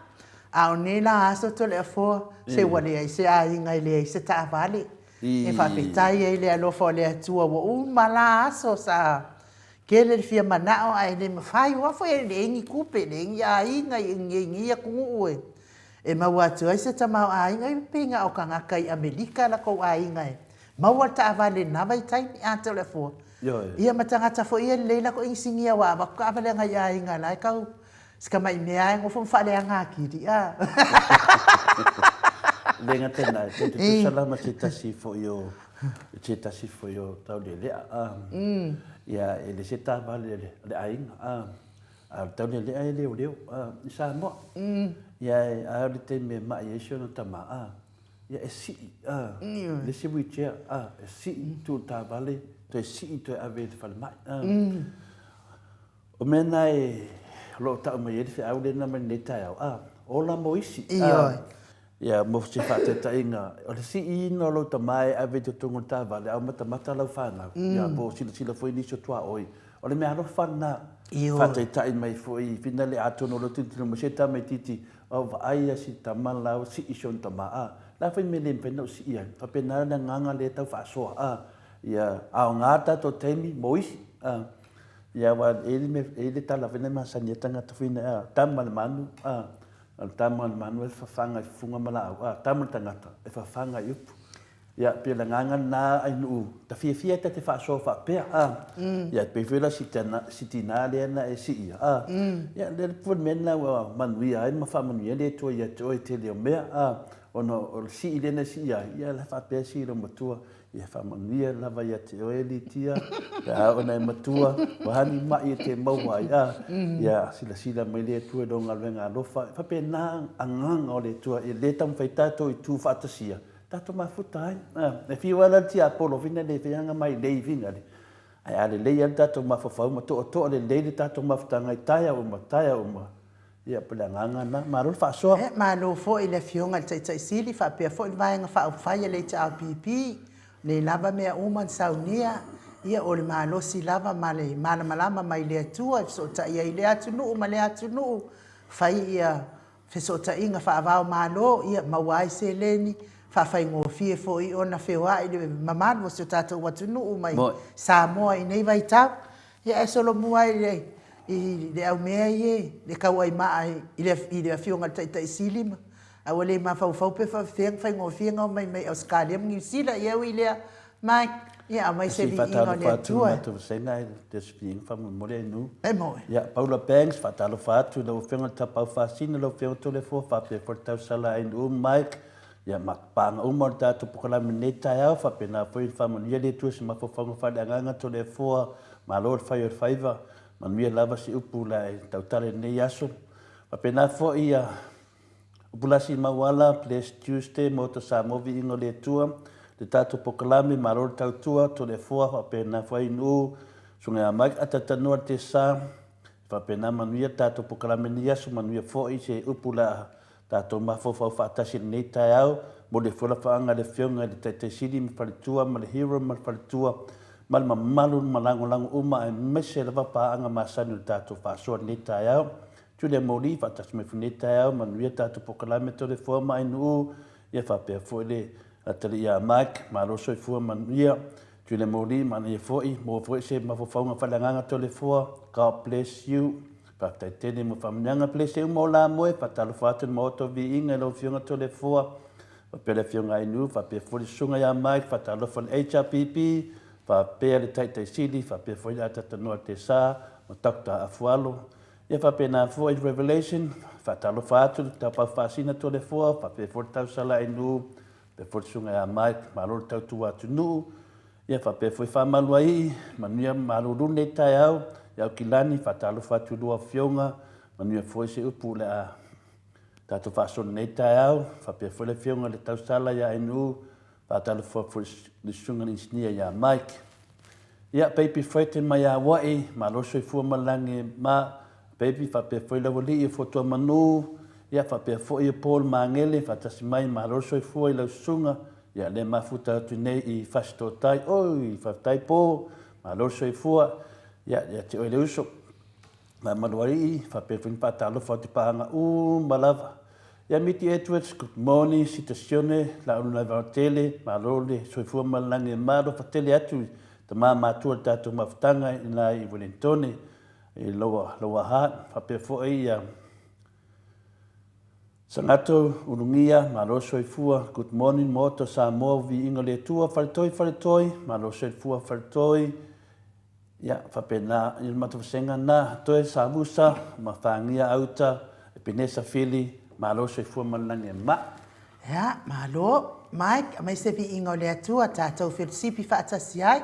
A o nei la aso Toleafoa, se ua leai se aiga e leai se taavale. E faafetai ai i le alofa o le Atua ua uma la aso sa tele le fia manao ae le mafai aua foi e leai ni tupe, e leai ni aiga i nei atunuu e maua atu ai se tamaoaiga. E pei na o tagata i Amerika latou aiga e maua le taavale i lena vaitaimi a Toleafoa. Ia ma tagata foi ia e lelei latou inisinia aua a avatu taavale a nai aiga la e tau Si tamai mea lava e nofo ma faaleaga atili, a. Le gata i lena, e te tutusa la ma se tasi foi o se tasi foi o taulealea, a. Ia, e le se taavale a le aiga, a. A o le taulealea e leoleo, a, i Samoa. Ia, a o le taimi e mai ai si ona tama, a, ia e sii, a, le isi wheelchair, a, e sii, tuu i le taavale, toe sii toe ave i le falemai, a. O mea na e o lo o tau mai ai le feau lena mai lenei taeao, a, ola mo isi. Ioe. Ia, mo se faataitaiga, o le siiina o lou tama e ave i totonu o le taavale, a o matamata lau fanau, ia, po o silasila foi nisi o tuaoi, o le mea alofa lena. Ioe. Faataitai mai foi, finale, atonu o lou tilotilo mai se tamaitiiti, a o vaai a si tama la ua sii si ona tama, a, o le a foi le mea e le mafai ona ou sii ai? Faapena le agaga lea e tau faasoa, a, ia aoga le tatou taimi mo isi, a. Ia aua e i ai le mea, e i ai le tala foi lea e masani ai tagata foi nei, a, tama le manu, a, o le tama o le manu e fafaga i fufuga ma laau, a, tama le tagata e fafaga i upu. Ia, pei o le agaga lena Ainuu, ta fiafia ai ta te faasoa faapea, a, ia e pei foi la si si tina lea na e siia, a, ia le foi le mea lena ua manuia ai ma faamanuia ai le Atua ia te oe i le tele o mea, a, ona o le sii lea na e siia ai, ia la e faapea si loomatua, Ia faamanuia lava ia te oe Litia, pe a oo ina e matua, o a ni maʻi e te maua ai, a, ia silasila mai le Atua i lou galuega alofa. E faapena agaga o le Atua, e le taumafai tatou i tu faatasia, tatou mafuta ai. A, e fiu lava la le tiapolo whina le feaga mai lei whina le, ae a lelei lava le tatou mafaufau ma toatoa lelei le tatou mafutaga i taeao uma, taeao uma, Ia, pei o le agaga lena. Malo le faasoa. Ia, malo foi i le Afioga i le Taitai Sili faapea foi le Vaega Faaupufai a le HRPP. O nei lava mea uma na saunia, ia o le malosi lava ma le malamalama mai le Atua e fesootai ai i lea atunuu ma lea atunuu, fai ia fesootaiga faava-o-Malo, ia maua ai seleni, faafaigofie foi ona feoai le mamalu o si o tatou atunuu mai Samoa i nei vaitau. Ia ae solomua i le i le aumea ia le tauaimaa i le i le Afioga i le Taitai Sili ma a ua le mafaufau pe faafefea ona faigofie ona omai mai Ausetalia ma Niu Sila. Ia ui lea Mike, ia aumai se viiga o le Atua. Faatalofa atu i le matou vasega i le viiga faamolemole e nu. E moe. Ia, Paula Banks, faatalofa atu i lau Afioga i le Tapaau Faasina, lau Afioga Toleafoa, faapea foi le tausala a NU Mike, ia ma paaga uma o le tatou polokalame i lenei taeao, faapena foi le faamanuia le Atua i se mafaufauga faaleagaga Toleafoa, malo le fai o le faiva, manuia lava se upu la e tautala i lenei aso. Faapena foi ia Upulasi Mauala, Blessed Tuesday, Maota Samoa Viiga o le Atua, le tatou polokalame, malo le tautua, Toleafoa, faapena foi Nuu, Susuga ia Mike Atatanoa Tesa, faapena manuia le tatou polokalame i lenei aso, manuia foi se upu la Tatou mafaufau faatasi i lenei taeao, momoli ai foi lafaaga i le Afioga i le Taitai Sili ma Faletua ma le Hero ma le Faletua ma le mamalu ma lagolago uma aemaise lava paaga masani o le tatou faasoa i lenei taeao. Julia Moli, faatasi mai foi i lenei taeao, manuia tatou polokalame Toleafoa ma Ainuu, ia faapea foi le atalii ia Mike, malo soifua manuia. Julia Moli, manaia foi, maua foi se mafaufauga faaleagaga Toleafoa, God bless you. Faafetai tele mo faamanuiaga pelese uma o la moe, faatalofa atu le Maota o Viiga i lau Afioga Toleafoa, faapea le Afioga Ainuu, faapea foi le Susuga ia Mike, faatalofa le HRPP, faapea le Taitai Sili, faapea foi le Atatanoa Tesa ma Doctor Afualo, ia faapena foi le Revelation, faatalofa atu le Taupau Faasina Toleafoa, faapea foi le Tausala Ainuu, faapea foi le Susuga ia Mike, malo le tautua atunuu, Ia faapea foi Faamaluaii, manuia malulu lenei taeao, i Aukilani, faatalofa atu i lua afioga, manuia foi se upu o le a tatou faasolo i lenei taeao, faapea foi le afioga i le tausala ia Ainuu, Faatalofa foi i le susuga i le inisinia ia Mike. Ia, Baby Freighton mai Aua'i, malo soifua ma le lagi e ma, Baby, faapea foi lau alii o Fotuamanu, ia, faapea foi o Paul Magele, faatasi mai, malo soifua i lau susuga, ia, lea mafuta atu nei i Fasitotai, oi, faafetai Paul, malo soifua, ia, ia te oe le uso. Malualii, faapea foi ona faatalofa atu i paaga uma lava. Ia Miti Edwards, good morning, Sita Sione, Laulu Naivaotele, malo le soifua ma le lagi e mama, alofa tele atu i tama matua i le tatou mafutaga i ina i Wellingtone, i Lower, Lower Hutt, faapea foi ia Sagato, Ulugia, malo soifua, good morning, Maota Samoa, Viiga le Atua, Faletoi, Faletoi, malo soifua Faletoi, Ia, faapena i le matou vasega na, toe Samusa ma Fagia Auta, Epenesa Fili, malo soifua ma le lagi e ma. Ia, malo, Mike, aumai se viiga o le Atua, tatou felosipi faatasi ai.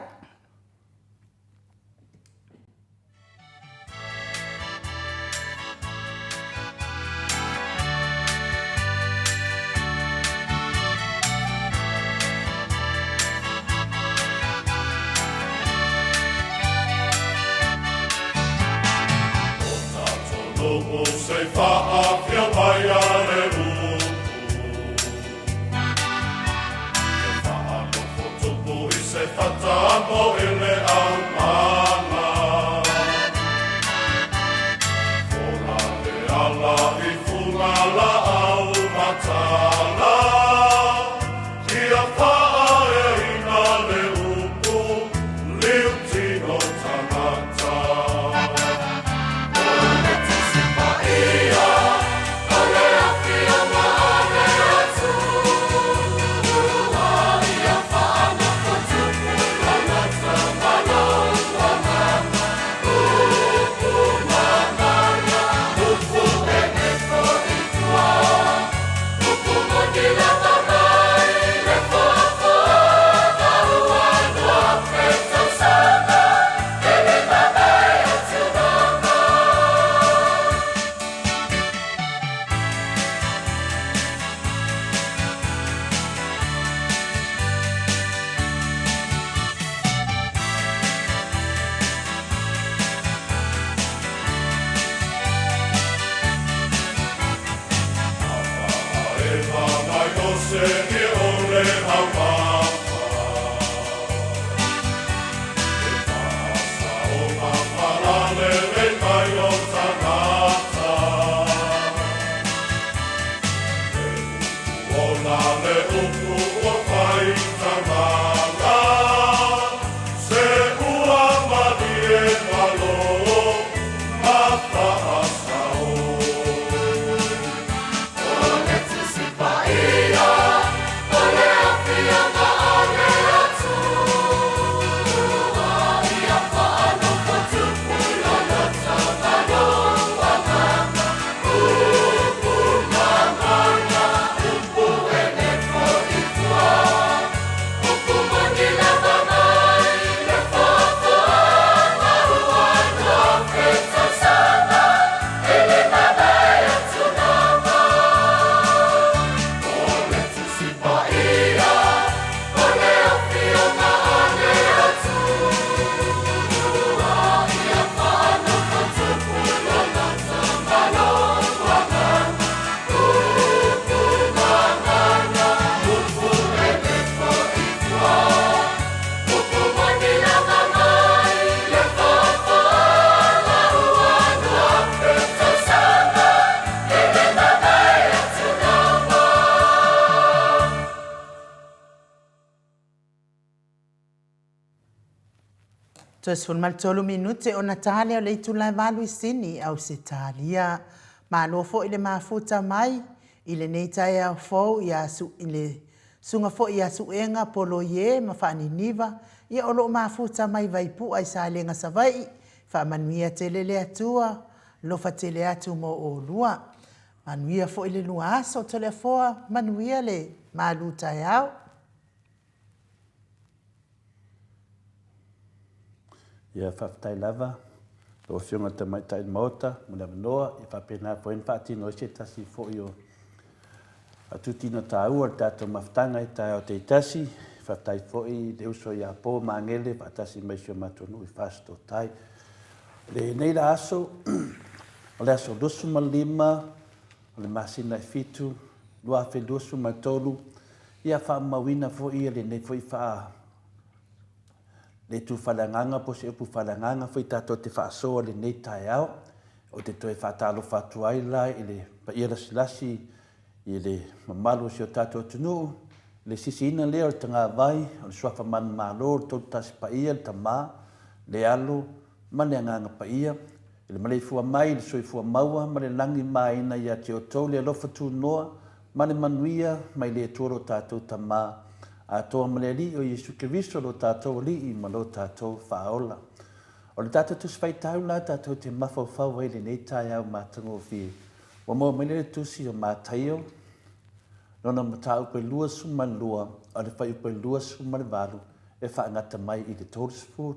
Toe 13 minute ona ta lea o le itula e 8 i Sini, Ausetalia. Malo foi le mafuta mai i lenei taeao fou i i le susuga foi ia Suega Poloie ma Faaniniva, ia o lo o mafuta mai Vaipua i Salega Savaii. Faamanuia tele le Atua, alofa tele atu mo olua. Manuia foi le lua aso, Toleafoa, manuia le malu taeao. Ia faafetai lava lau Afioga i le Tamaitai Maota mo le avanoa, ia faapena foi ona faatino ai se tasi foi o Atutina tāua le tatou mafutaga i taeao teitasi. Faafetai foi i le uso ia Po Magele faatasi mai si o matou nuu i Fasitotai. O lenei la aso, o le aso 25 o le masina e 7, 2023, ia faamauina foi lenei foi faa le itu faaleagaga po o se upu faaleagaga foi tatou te faasoa i lenei taeao. Ou te toe faatalofa atu ai la i le paia lasilasi i le mamalu o si o tatou atunuu, le sisiina lea o le tagavai, o le suafa manumalo, le Tolutasi Paia, le Tama, le Alo ma le Agaga Paia, i le maleifua mai i le soifua maua ma le lagi maina ia te outou le alofa tunoa ma le manuia mai le Atua lo tatou Tama atoa ma le Alii o Iesu Keriso lo tatou Alii ma lo tatou Faaola. O le tatou Tusi Faitau la tatou te mafaufau ai i lenei taeao matagofie, ua maua mai lea i le Tusi o Mataio, lona mataupu e 22, o le fuaiupu e 28, e faagata mai i le 30.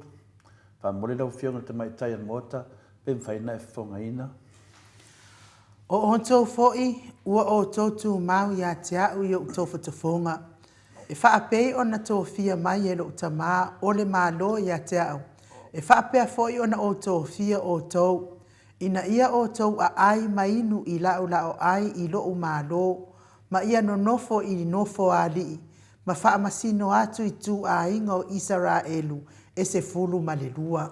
Faamolemole lau Afioga i le Tamaitai o le Maota, pe mafai ona e fofogaina. O outou foi ua outou tumau ia te a'u i o'u tofotofoga, e faapei ona tofia mai e lo'u Tamā o le Malo ia te a'u, e faapea foi ona ou tofia outou, ina ia outou aai ma inu i la'u laoai i lo'u Malo, ma ia nonofo i nofoalii, ma faamasino atu i ituaiga o Isaraelu e 12.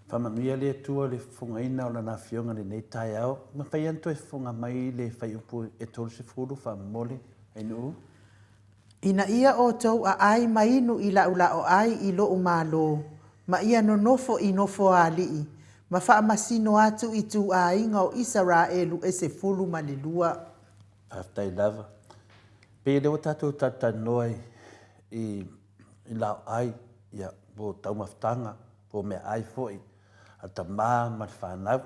Faamanuia le Atua i le fofogaina o Lana Afioga i lenei taeao. Mafai lava ona toe fofoga mai le fuaiupu e 30 faamolemole, Ainuu. Ina ia outou aai ma inu i la'u laoai i lo'u Malo, ma ia nonofo i nofoalii, ma faamasino atu i ituaiga o Isaraelu e 12. Faafetai lava. Pei o lea ua tatou talatalanoa i laoai, ia, po o taumafataga, po o meaai foi a tama ma le fanau.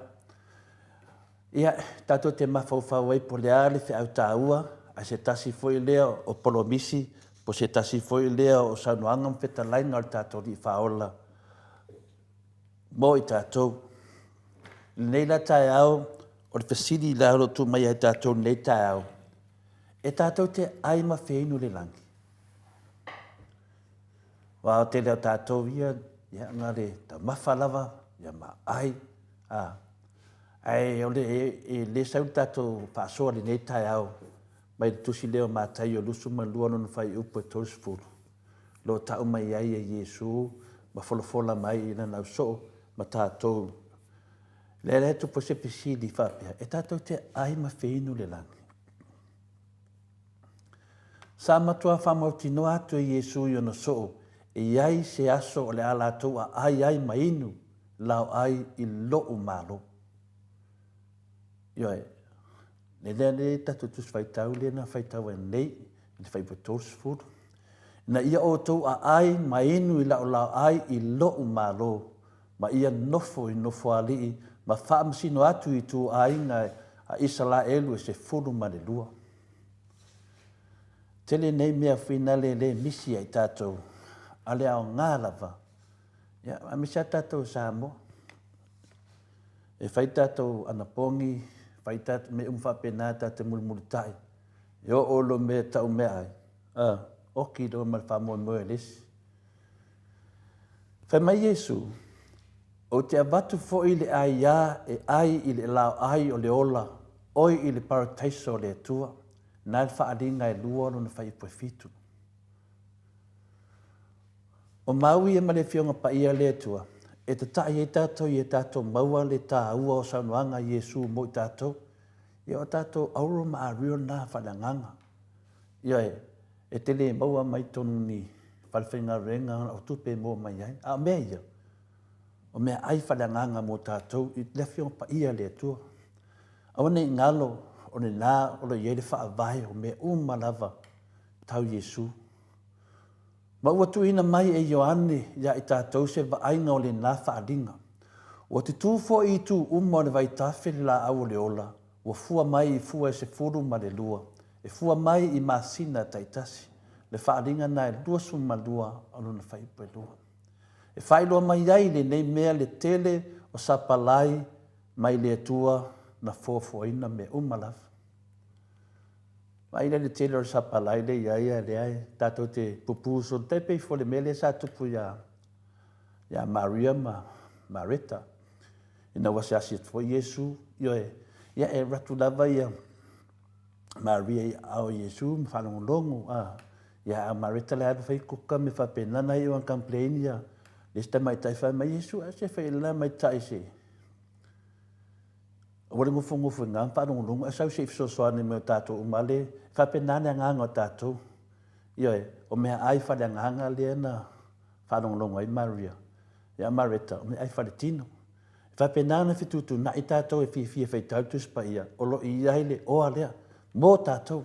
Ia, tatou te mafaufau ai po o le a le feau taua a se tasi foi lea o polomisi, po o se tasi foi lea o saunoaga ma fetalaiga o le tatou Alii Faaola mo i tatou. I lenei la taeao, o le fesili la o lo o tuu mai ia i tatou i lenei taeao, e tatou te ai ma feinu i le lagi? Aua o le tele o tatou ia, ia na o le taumafa lava, ia ma ai, a. Ae o le, e le sau le tatou faasoa i lenei taeao mai le tusi lea o Mataio 22 lona fuaiupu e 30, o lo o tau mai ai e Iesu ma folafola mai i lana ausoo ma tatou. Lea la e tupu ai se fesili faapea, e tatou te ai ma feinu le lagi? Sa matua faamautinoa atu e Iesu i ona soo, e i ai se aso o le a latou aai ai ma inu laoai i loʻu Malo. Ioe, le lea le tatou Tusi Faitau lea na faitau ai nei, i le fuaiupu 30. Ina ia outou aai ma inu i lau laoai i loʻu Malo, ma ia nofo i nofoalii ma faamasino atu i ituaiga a Isalaelu e 12. Tele nei mea fuinale le misi ia i tatou, a le aoga lava, ia, aemaise lava tatou Samoa. E fai tatou anapogi, fai tatou mea uma faapena tatou te mulimulitai, e oo loa i mea e tau meaai, a, oki loa ma le faamoemoe o le isi. Fai mai Iesu, Ou te avatu foi le aiā e ai i le laoai o le ola, oi i le parataiso o le Atua. Na le faaaliga e lua lona fuaiupu e fitu. O mau ia ma le Afioga Paia a le Atua, e tataʻi ai tatou ia tatou maua le tāua o saunoaga a Iesu mo i tatou. Ia o tatou auro ma ario na faaleagaga. Ioe, e te le maua mai totonu ni falefaigaluega o tupe e maua mai ai. A o mea ia, o meaai faaleagaga mo tatou i le Afioga Paia a le Atua. Aua ne i galo o lena o lo o i ai le faavae o mea uma lava tau Iesu. Ma ua tuuina mai e Ioane ia i tatou se vaaiga o lena faaaliga. Ua tutū foi i itu uma o le vaitafe le laau o le ola, ua fua mai i fua e 12, e fua mai i masina taitasi. Le faaaliga na e 22 o lona fuaiupu e lua. E faailoa mai ai lenei mea le tele o sapalai mai le Atua na foafoaina mea uma lava. Vaai la i le tele o le sapalai lea i ai, a lea e tatou te pupuu solo tai pei foi o le mea lea sa tupu ia ia Maria ma Mareta ina ua asiasi atu foi Iesu, ioe, ia e alu atu lava ia Maria i aao o Iesu ma faalogologo, a, ia a o Mareta la e alu fai kuka ma mea faapena, na iu lava ina complain ia le isi tamaitai fai mai, Iesu, a se fai i le la tamaitai se Aua le nofonofo i ina ma faalogologo, ae sau se i fesoasoani mai o tatou uma lava le, e faapena le agaga o tatou. Ioe, o meaai faaleagaga lea na faalogologo ai Maria ia Mareta, o meaai faletino. E faapena ona fetuutuunai tatou e fiafia e faitau le Tusi Paia, o lo o i ai le oa lea mo tatou.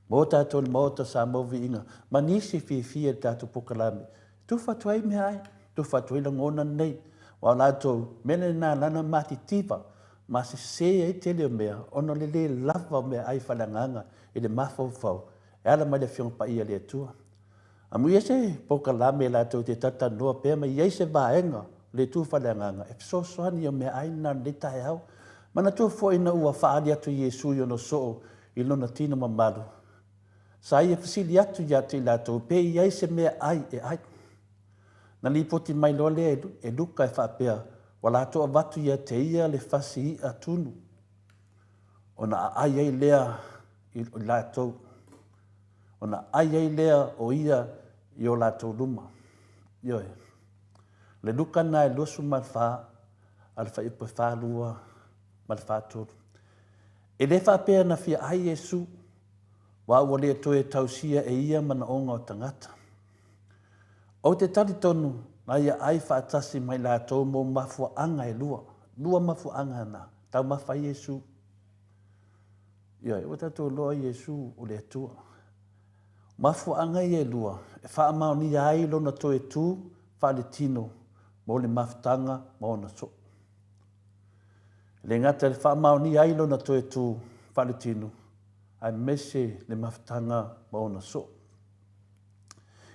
Mo tatou le Maota Samoa Viiga ma nisi e fiafia i le tatou polokalame, tufa atu ai meaai, tufa atu ai lagona nei. Aua o latou, mea lena na ala ona matitiva ma sese ai tele o mea ona o le le lava o meaai faaleagaga i le mafaufau e ala mai le Afioga Paia a le Atua. Amuia se polokalame latou te talatalanoa pea ma i ai se vaega o le itu faaleagaga e fesoasoani i o meaai na i lenei taeao. Manatua foi ina ua faaali atu Iesu i ona soo i lona tino mamalu, sa ia fesili atu ia te i latou pe i ai se meaai e ai. Na lipoti mai loa lea e Luka e faapea, ua latou avatu ia te ia le fasi i'a tunu, ona aai ai lea i latou, ona ai ai lea o ia i o latou luma. Ioe. O le Luka lena e 24, a le fuaiupu e 42 ma le 43. E le faapea na fia ai Iesu, aua ua le toe tausia e ia manaoga o tagata. Ou te talitonu na ia ai faatasi ma i latou mo mafuaaga e lua, lua mafuaaga na taumafa ai Iesu. Ioe, ua tatou iloa Iesu o le Atua. Mafuaaga ia e lua e faamaonia ai lona toe tu faaletino mo le mafutaga ma ona soo. E le gata i le faamaonia ai lona toe tu faaletino, aemaise le mafutaga ma ona soo.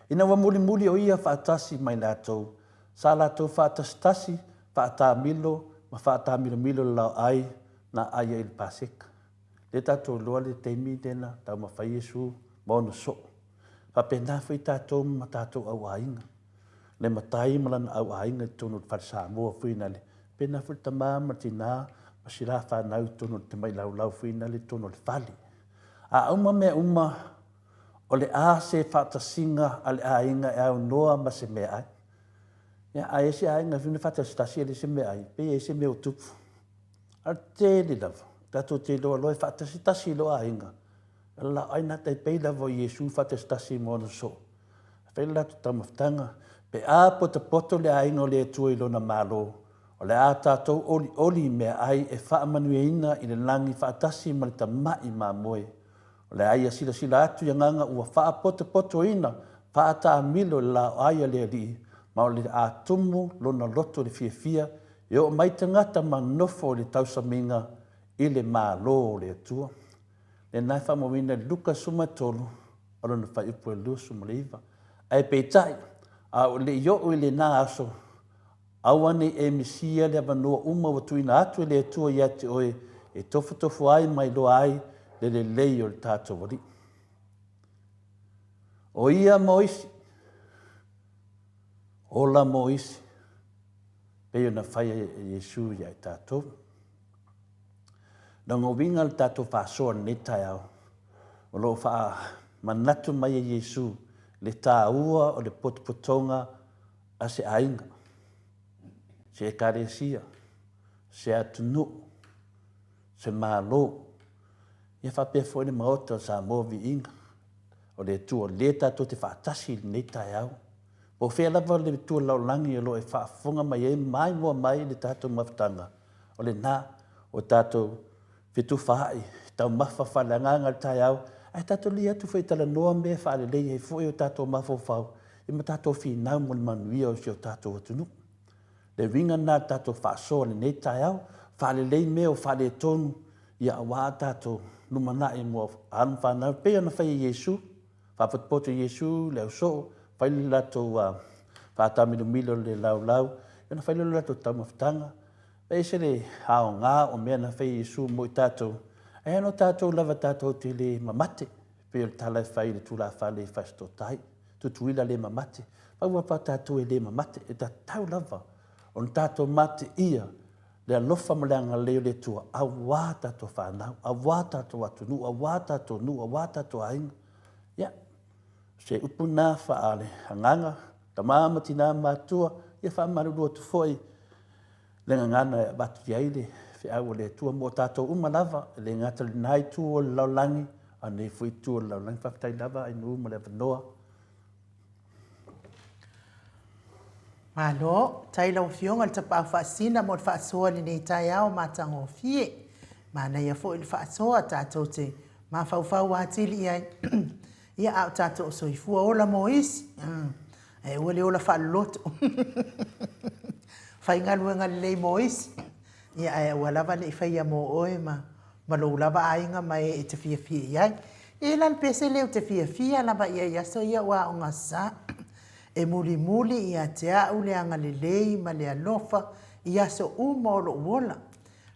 Ina ua mulimuli o ia faatasi ma i latou, sa latou faatasitasi, faatamilo ma faataamilomilo le laoai na aai ai i le Paseka. Lea tatou iloa le taimi lea na taumafai Iesu ma ona soo. Faapena foi tatou ma tatou auaiga. Le matai ma lana auaiga i totonu o le fale Samoa foi nale. Faapena foi le tama ma le tina ma sila fanau i totonu o le tamai laulau foi nale i totonu o le fale. A uma mea uma, o le a se faatasiga a le aiga e aunoa ma se meaai? Ia, a i ai se aiga foi na faatasitasi e leai se meaai, pei e i ai se mea ua tupu. A o le tele lava, tatou te iloa loa e faatasitasi loa aiga, o le laau lena tai pei lava o Iesu faatasitasi ma ona soo. E fai le latou taumafataga, pe a potopoto le aiga o le Atua i lona Malo, o le a tatou olioli i meaai e faamanuiaina i le lagi faatasi ma le tamai mamoe. O le a ia silasila atu i agaga ua faapotopotoina, faataamilo i le laoai a le Alii, ma o le a tumu lona loto i le fiafia e oo mai tagata ma nofo i le tausamiga i le Malo o le Atua. Lena e faamauina i Luka 13, o lona fuaiupu e 29. Ae peitai, a ou le i oo i lena aso, Aua ne i e misia le avanoa uma ua tuuina atu e le Atua ia te oe e tofotofo ai ma iloa ai le lelei o le tatou Alii. O ia mo isi, ola mo isi, pei ona fai e Iesu ia i tatou. Lona uiga le tatou faasoa i lenei taeao, o lo o faamanatu mai e Iesu le taua o le potopotoga a se aiga, se ekalesia, se atunuu, se Malo, ia faapea foi le Maota o Samoa Viiga o le Atua, lea tatou te faatasi i lenei taeao. Po o fea lava le itu o le lalolagi o lo o e faafofoga mai ai ma maimoa mai i le tatou mafutaga, o lena o tatou fetufaai, taumafa faaleagaga i le taeao, ae tatou lei atu foi e talanoa mea e faalelei ai foi o tatou mafaufau ma tatou finau mo le manuia o si o tatou atunuu. Le uiga lena o le tatou faasoa i lenei taeao, faalelei mea o faaletonu, ia aua tatou lumanai mo alo ma fanau, e pei ona fai e Iesu, faapotopoto e Iesu le ausoo, fai le latou faataamilomilo i le laulau, ona fai lea o le latou taumafataga. E ese le aoga o mea na fai e Iesu mo i tatou. Ae ano tatou lava tatou te le mamate, pei o le tala e fai i le tulafale i Fasitotai, Tutuila le mamate. Pau lava tatou e le mamate, e tatau lava ona tatou mateia le alofa ma le agalelei o le Atua aua tatou fanau, aua tatou atunuu, aua tatou nuu, aua tatou aiga. Ia, o se upu lena faale-agaga, tama ma tina matutua, ia faamalulu atu foi le gagana e avatu i ai le feau a le Atua mo tatou uma lava, e le gata i lena itu o le lalolagi, a o lenei foi itu o le lalolagi. Faafetai lava Ainuu mo le avanoa. Malo, tai lau Afioga i le Tapaau Faasisina mo le faasoa i lenei taeao matagofie. Manaia foi le faasoa tatou te mafaufau atili i ai, ia a o tatou soifua ola mo isi. Ae aua le ola faaloloto. Fai galuega lelei mo isi, ia ae aua lava ne i faia mo oe ma ma lou lava aiga ma e e te fiafia i ai. E la le pese lea ou te fiafia lava i ai i aso ia ua aogasa. E mulimuli ia te au le agalelei ma le alofa i aso uma o lou ola.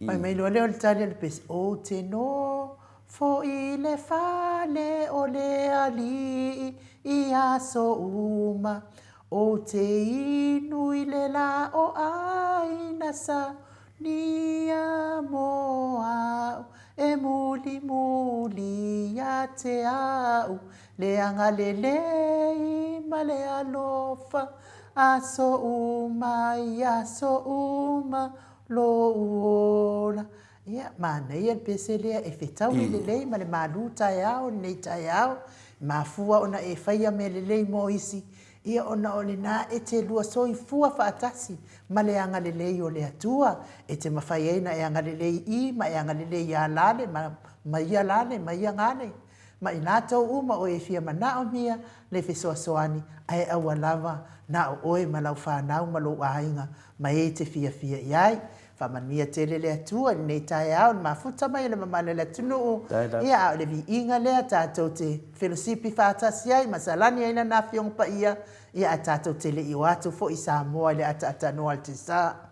Fai mai loa lea o le tali a le pese, Ou te nofo i le fale o le Alii i aso uma, ou te inu i le la o ʻāina sa Nia mo au e mulimuli ia te au le agalelei ma le alofa aso uma i aso uma lou ola. Ia, manaia le pese lea e fetaui lelei ma le malu taeao lenei taeao, e mafua ona e faia mea lelei mo isi, Ia ona o lena e te lua soifua faatasi ma le agalelei o le Atua, e te mafai ai ona e agalelei i ma e agalelei ia lale ma, ma ia lale ma ia gale, ma i latou uma o e fia manaomia le fesoasoani, ae aua lava na o oe ma lau fanau ma lou aiga ma e te fiafia i ai. Faamanuia tele le Atua i lenei taeao i le mafuta mai o le mamalu o le atunuu, ia a o le viiga lea tatou te felosipi faatasi ai ma salani ai Lana Afioga Paia, ia ae tatou te le i o atu foi i Samoa i le ataatanoa o le Tesa.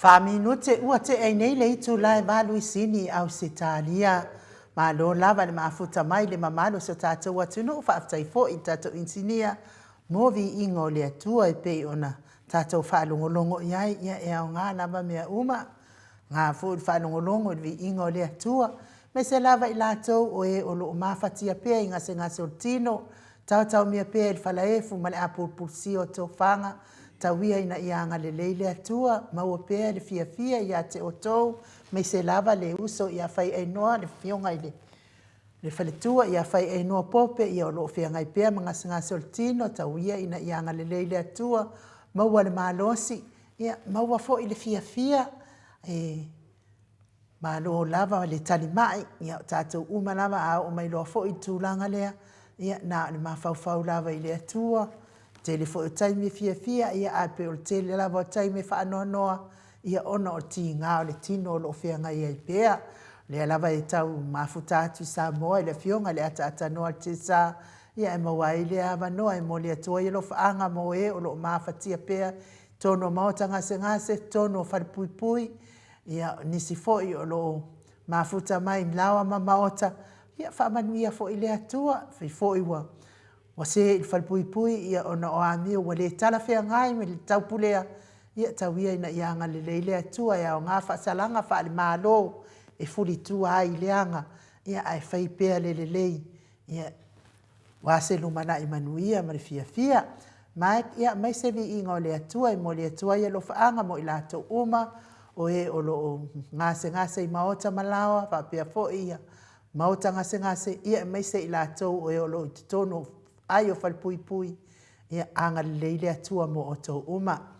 Faaminute ua tea ai nei le itula e valu i Sini, Ausetalia. Malo lava le mafuta mai le mamalu o si o tatou atunuu, faafetai foi i le tatou inisinia mo viiga o le Atua e pei ona tatou faalogologo i ai, ia e aoga lava mea uma. Aoga foi le faalogologo i le viiga o le Atua, aemaise lava i latou o e o lo o mafatia pea i gasegase o le tino, taotaomia pea i le falaefu ma le apulupulusia o tofaga, tau ia ina ia agalelei le Atua, maua pea le fiafia ia te outou, aemaise lava le uso ia Faiainoa, le afioga i le faletua ia Faiainoa Pope, ia o lo o feagai pea ma gasegase o le tino, tau ia ina ia agalelei le Atua, maua le malosi, ia maua foi le fiafia e Malo lava le talimai, ia o tatou uma lava a oo mai loa foi i le tulaga lea, ia na o le mafaufau lava i le Atua. Tele foi o taimi e fiafia, ia ae pei o le tele lava o taimi e faanoanoa, ia ona o tiga o le tino o lo o feagai ai pea. O lea lava e tau mafuta atu i Samoa i le afioga i le ataatanoa a le tiasa, ia e maua ai lea avanoa e momoli atu ai alofaaga mo e o lo o mafatia pea i totonu o maota gasegase, totonu o falepuipui, ia o nisi foi o lo o mafuta mai i laoa ma maota, ia faamanuia foi le Atua. Afai foi ua see i le falepuipui ia ona o amio ua le talafeagai ma le taupulea, ia tau ia ina ia agalelei le Atua, e aoga faasalaga faale-Malo e fulitua ai leaga, ia ae fai pea le lelei ia aua se lumanai manuia ma le fiafia. Ma ia aumai se viiga o le Atua e momoli atu ai alofaaga mo i latou uma o e o lo o gasegase i maota ma laoa faapea foi ia maota gasegase, ia aemaise i latou o e o lo o i totonu o aai o falepuipui, ia agalelei le Atua mo outou uma.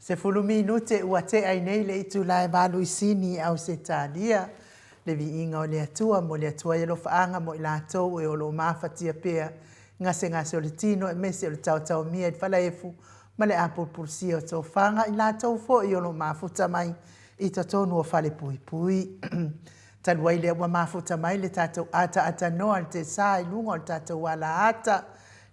10 minute ua tea ai nei le itula e valu i Sini, Ausetalia. Le viiga o le Atua mo le Atua i alofaaga mo i latou e o lo o mafatia pea i gasegase o le tino aemaise o le taotaomia i le falaefu ma le apulupulusia o tofaga, i latou foi o lo o mafuta mai i totonu o fale puipui. Talu ai lea ua mafuta mai le tatou ataaatanoa i le tesa i luga o le tatou alaata,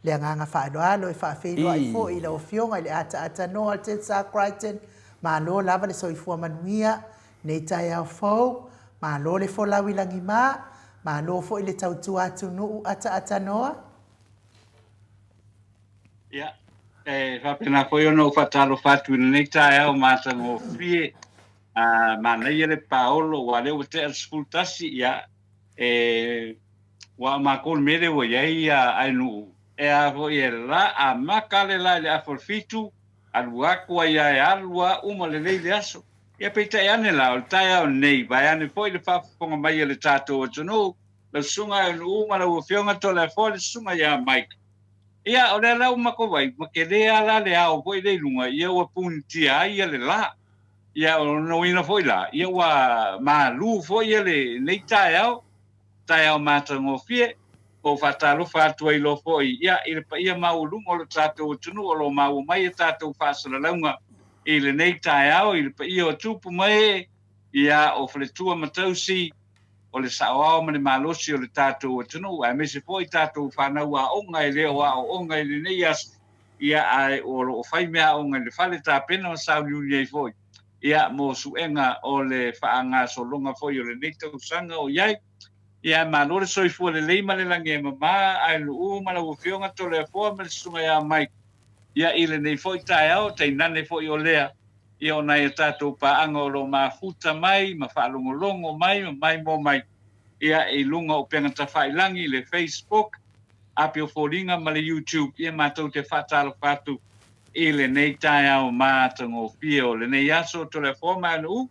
le agaga faaaloalo e faafeiloai foi i lau Afioga i le ataaatanoa o le tesa Crichton, malo lava le soifua manuia nei taeao fou, malo le folau i lagima, malo foi le tautua atunuu ataatanoa. Ia, e faapena foi ona ou faatalofa atu i lenei taeao matagofie. A manaia le paolo, aua o lea ua tea le 11, ia, e, ua o matou le mea lea ua i ai Ainuu, e a foi e la, amata le la i le afa o le fitu, alu atu ai lava e alu lava uma lelei le aso. Ia peitai ane la, o le taeao nei, vaeane foi le faafofoga mai a le tatou atunuu, lau Susuga Ainuu ma lau Afioga Toleafoa, le Susuga ia Mike. Ia, o lea la ua matou vaai, ua tele lava la le ao foi lea i luga, ia ua punitia ai le la. Ia, o lona uiga foi la, ia ua malu foi ia lenei taeao, taeao matagofie. Ua ou faatalofa atu ai loa foi, ia, i le paia maualuga o lo tatou atunuu o lo o maua mai a tatou faasalalauga i lenei taeao, i le paia o tupu ma ee, ia, o faletua ma tausi, o le saoao ma le malosi o le tatou atunuu, aemaise foi tatou fanau aoga e le o aooga i lenei aso, ia, ae o lo o fai meaaoga i le fale tapena ma sauniuni ai foi, ia, mo suega o le faagasologa foi o lenei tausaga o i ai. Ia, ae malo le soifua lelei ma le lagi e mama, Aeluu ma lau Afioga Toleafoa ma le Susuga ia Mike, ia, i lenei foi taeao, tainane foi o lea, ia, o nai a tatou paaga o lo o mafuta mai ma faalogologo mai ma maimoa mai, ia, i luga o upega tafailagi, le Facebook, api o foliga ma le YouTube, ia matou te faatalofa atu i lenei taeao matagofie o lenei aso Toleafoa ma Anu'u.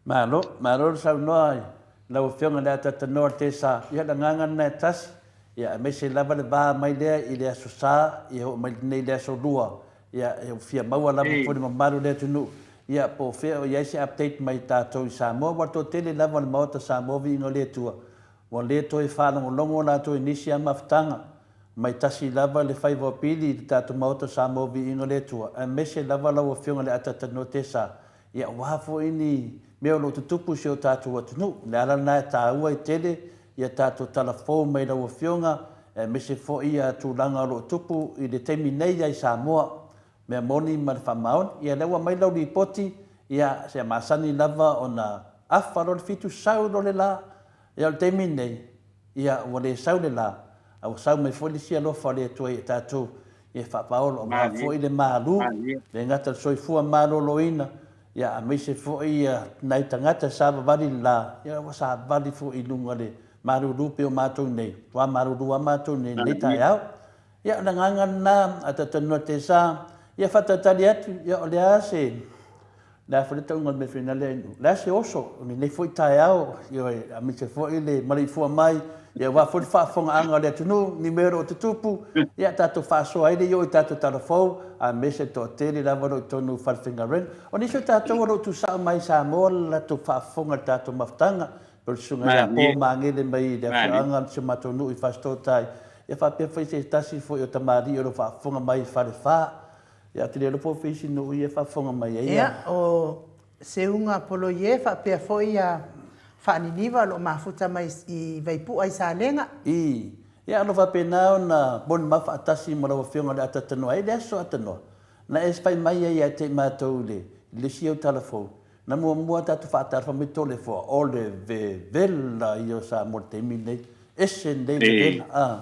Malo, malo le saunoa i lau Afioga i le Atatanoa o le Tesa. Ia, le agaga lena e tasi, ia, aemaise lava le va mai lea i le Aso Sa, ia oo mai nei i le Aso Lua, ia, e fia maua lava foi le mamalu o le atunuu, ia, po o fea o i ai se update mai tatou i Samoa, aua o le toatele lava o le Maota Samoa viiga o le Atua, Ua le toe faalogologo latou i nisi a mafutaga, mai tasi lava le faiva o pili i le tatou Maota Samoa Viiga o le Atua, aemaise lava lau Afioga i le Ataatanoa Tesa, ia aua foi ni mea o lo o tutupu i si o tatou atunuu. O le ala lena e taua ai tele ia tatou tala fou mai lau Afioga, aemaise foi ia tulaga o lo o tupu i le taimi nei ia i Samoa. Mea moni ma le faamaoni. Ia lea ua aumai lau lipoti, ia se masani lava ona afa loa le fitu, sau loa le la. Ia o le taimi lenei, ia ua le sau le la, a ua sau mai foi le isi alofa o le Atua ia tatou, ia e faapaolo aua foi le malu, le gata o le soifua maloloina, ia aemaise foi ia nai tagata e savavali i le la, ia ua savali foi i luga o le malulu pei o matou nei, ua malulu lava matou nei i lenei taeao. Ia, o le agaga lena a Tatanua Tesa, ia faatalitali atu, ia o le a se, le a foi le tauga o le mea finale a o le a se oso o lenei foi taeao, ioe, aemaise foi le maleifua mai, ia aua foi le faafofogaaga a le atunuu, ni mea o lo o tutupu, ia tatou faasoa ai lea i o i tatou tala fou, aemaise le toatele lava o lo o i totonu o falefaigaluega. O nisi o tatou o lo o tuusao mai i Samoa le latou faafofoga i le tatou mafutaga, O le susuga ia Po Magele mai le afioaga o si o matou nuu i Fasitooutai, ia faapea foi se tasi foi o tamalii o lo o faafofoga mai i Falefa. Ia ou te le iloa po o fea isi nuu ia e faafofoga mai ai. Ia, o Seuga Poloie faapea foi ia Faaniniva o lo o mafuta mai i Vaipua i Salega. I. Ia o lo o faapena ona molimau faatasi ma lau Afioga i le Atatanoa ai le aso Atanoa na e fai mai ai ia te i matou i le isi au tala fou. Na muamua tatou faatalofa mai Toleafoa, o le vevela ia o Samoa i le taimi lenei. Ese lenei vevela. A.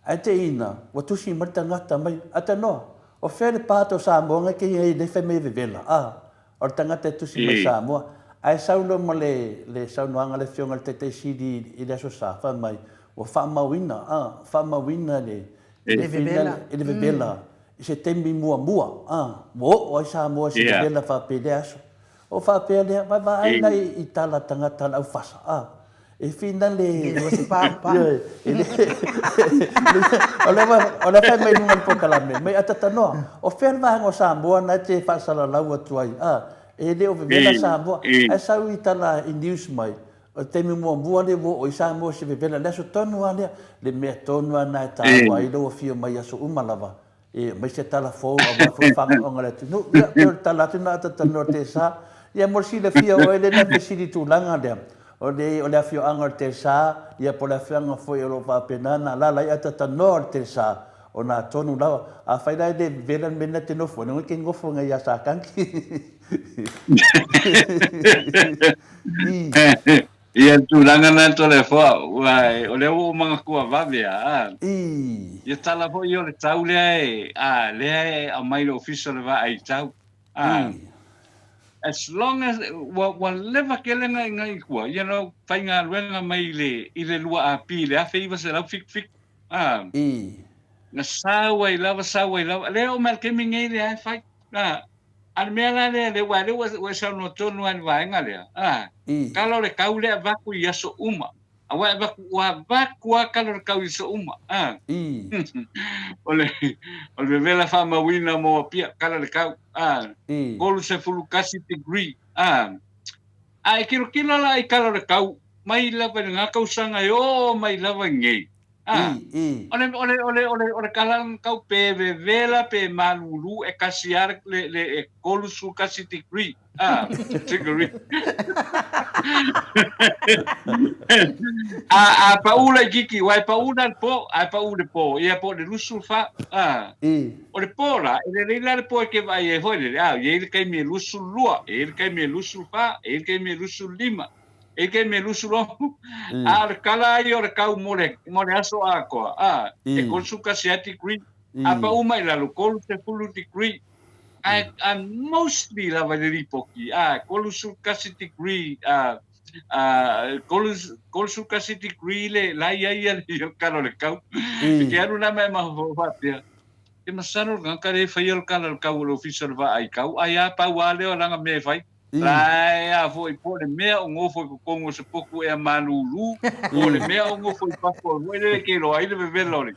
Ae teina, ua tusi mai le tagata mai, Atanoa, o fea le part o Samoa ngai ke i ai nei fai mai e vevela? A. O le tagata e tusi mai Samoa. Ae sau loa ma le, le saunoaga a le Afioga i le Taitai Sili i le Aso Sa, fai mai, ua faamauina, a, faamauina le, le vevela, i le vevela. I se taimi muamua, a, ua oo ai Samoa i se vevela faapea i lea aso. O faapea lea, vaavaai la i tala a tagata a le aufasa, a. E finale. E lua se paupau. Ioe, e le, o lea o lea fai mai i luga o le polokalame, mai atatanoa, o fea le vaega o Samoa na e te faasalalau atu ai, a, e le o vevela Samoa, ae sau i tala i news mai, o le taimi muamua lea ua oo ai Samoa i se vevela, le aso tonu lava lea, le mea tonu lava lena e taua ai lou afio mai i aso uma lava, E aumai se tala fou aua foi fagaoga a le atunuu. Ia, pei o le tala atu lena a Tatanoa Tesa. Ia, mo le silafia o oe lea na fesili i tulaga lea, o le, o le afioaga o le Tesa, ia po o le afioaga foi o lo o faapena ona alaala ai Atatanoa o le Tesa, o na tonu lava. Afai la e le vevela le mea lena e te nofo ai, lona uiga e te nofo agai ia Satani. I. Ia le tulaga lena Toleafoa, ua, o lea ua ou manatua vave a, a. I. Ia tala foi o le tau lea e, a, lea e aumai le ofisa o le vaai tau. A. I. As long as, ua, ua leva tele na i ngai tua, ia na faigaluega mai i le, i le 2AP i le 1977. A. I. Na sau ai lava, sau ai lava, lea oo mai i le taimi nei lea e fai. A. A o le mea la lea, lea ua lea ua e saunoa tonu lava i le vaega lea, a, kala o le kau lea avatu i aso uma. Aua e avatu, ua avatu lava kala o le kau i aso uma, a. O le, o le vevela faamauina mo Apia, kala o le kau, a, 31 degree, a. A e kilokilo la i kala o le kau, mai lava i lena tausaga e oo mai lava i nei, Ah, o le, o le, o le, o le, o le kalankau pe vevela pe malulu e kasi a le, le, e 31 degree. Ah, degree. A, a pau la kiki, wai pau la po, a pau le po, ia po le lusu fa. Ah. O le po la, e le leila le po e ke vai e hoi le, ah, ye le kaimi e lusu lua, e le kaimi e lusu fa, e le kaimi e lusu lima. E ke me lusu lohu. A o le kala ai o le kau mo le, mo le aso atoa. A, e 31 a degree. A pau mai lalo, 30 degree. A, a mostly lava i le lipoti. A, 31 degree, a, a, 31 degree le, la ia ia le kala o le kau. E ke alu la mai mafaufau faapea. E masalo le tagata lea e faia le kala o le kau o le ofisa o le vaai kau, ai a pau a lea o lana mea e fai. Lae a foi po o le mea o gofo i totonu o se potu ea malūlū, po o le mea o gofo i fafo foi lele ke iloa ai le vevela o le,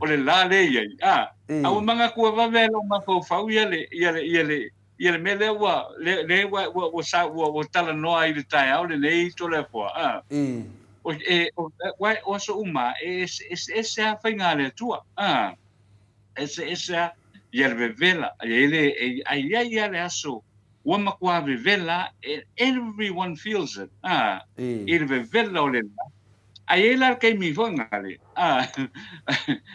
o le la lea i ai. A, a ua manatua vave ai lou mafaufau ia le, ia le, ia le, ia le mea lea ua, lea, lea ua, ua, ua, sa, ua, ua talanoa ai i le taeao lenei Toleafoa, a. O, e, o, uae, o aso uma, e eseese lava faiga a le Atua, a. Eseese lava ia le vevela, e le, e, a i ai lava le aso ua matua vevela, everyone feels it, a, i le vevela o le la. A i ai la le taimi foi gale, a,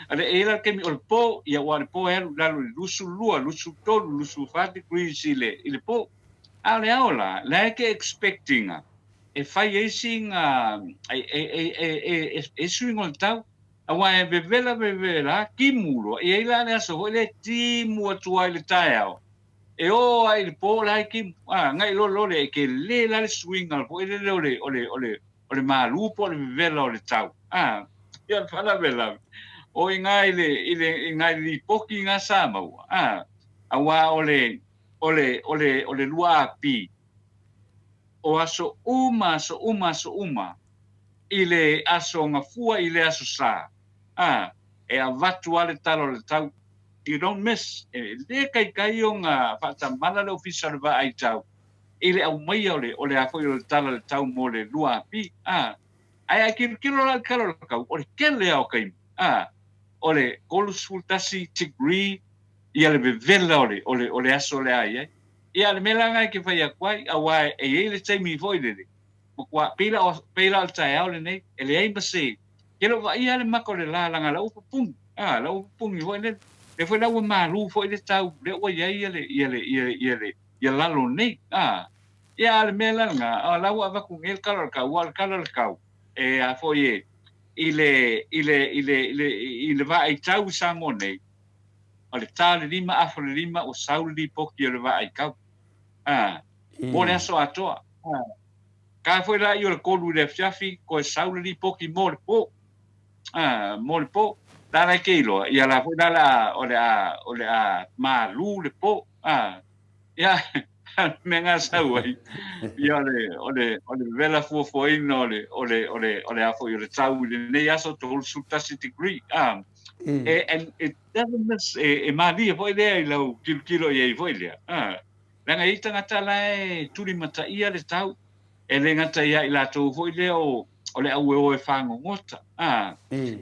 a le, e i ai la le taimi o le po, ia ua le po e alu i lalo i le 22, 23, 24 degrees i le, i le po. A o le ao la, la e ke expect ina e fai ai sina, e, e, e, e, e, e, e suiga o le tau, Aua e vevela vevela, timu loa, e i ai la le aso foi lea e timu atu ai i le taeao, e ō ai i le pō la e timu, a, agai loa loa le, e tele la le suiga foi lele o le, o le, o le, o le malū po o le vevela o le tau, a. Ia le faalavelave, o i ina i le, i le, i ina i le lipoti ina sa maua, a, aua o le, o le, o le, o le 2AP, o aso uma, aso uma, aso uma, i le aso Gafua i le aso Sa, a, e avatu lava le tala o le tau, you don't miss, e le kaikai ona faatamala le Ofisa o le Vaai Tau i le aumaia o le, o le a foi o le tala o le tau mo le 2AP, a. Ae a tilotilo la i le tala o le tau, o le tele lava o taimi, a, o le 31 degree ia le vevela o le, o le, o le aso lea i ai. Ia, o le mea la lena e te fai atu ai, aua e i ai le taimi foi lele, Matua, pei la o, pei la o le taeao lenei, e leai ma se, ke le o vaaia le maka o le la, leaga la ua pupuni, a, la ua pupuni foi lele. Lea foi la ua malu foi le tau, lea ua i ai ia le, ia le, ia, ia le, ia lalo nei, a. Ia, a o le mea la lena, o la ua avatu nei le tala o le kau, aua o le tala o le kau, e a foi e, i le, i le, i le, i le, i le vaai tau i Samoa nei, o le ta o le 5 afa o le 5 ua sau le lipoti o le vaai tau. A. Mo le aso atoa. Ka foi la i o le 3 i le afiafi, koe sau le lipoti mo le po. A, mo le po. La la ke iloa, ia la foi la la o le a, o le a malu le po. A, ia, A o le mea na sau ai, ia o le, o le, o le vevela fuafuaina o le, o le, o le, o le a foi o le tau i lenei aso 31 degree, a. E, and it doesn't miss, e, e malie foi lea i lau tilotilo i ai foi lea, a. Leaga e i ai tagata la e tulimataia le tau, e le gata ia i latou foi lea o, o le au e o e fagogota, a.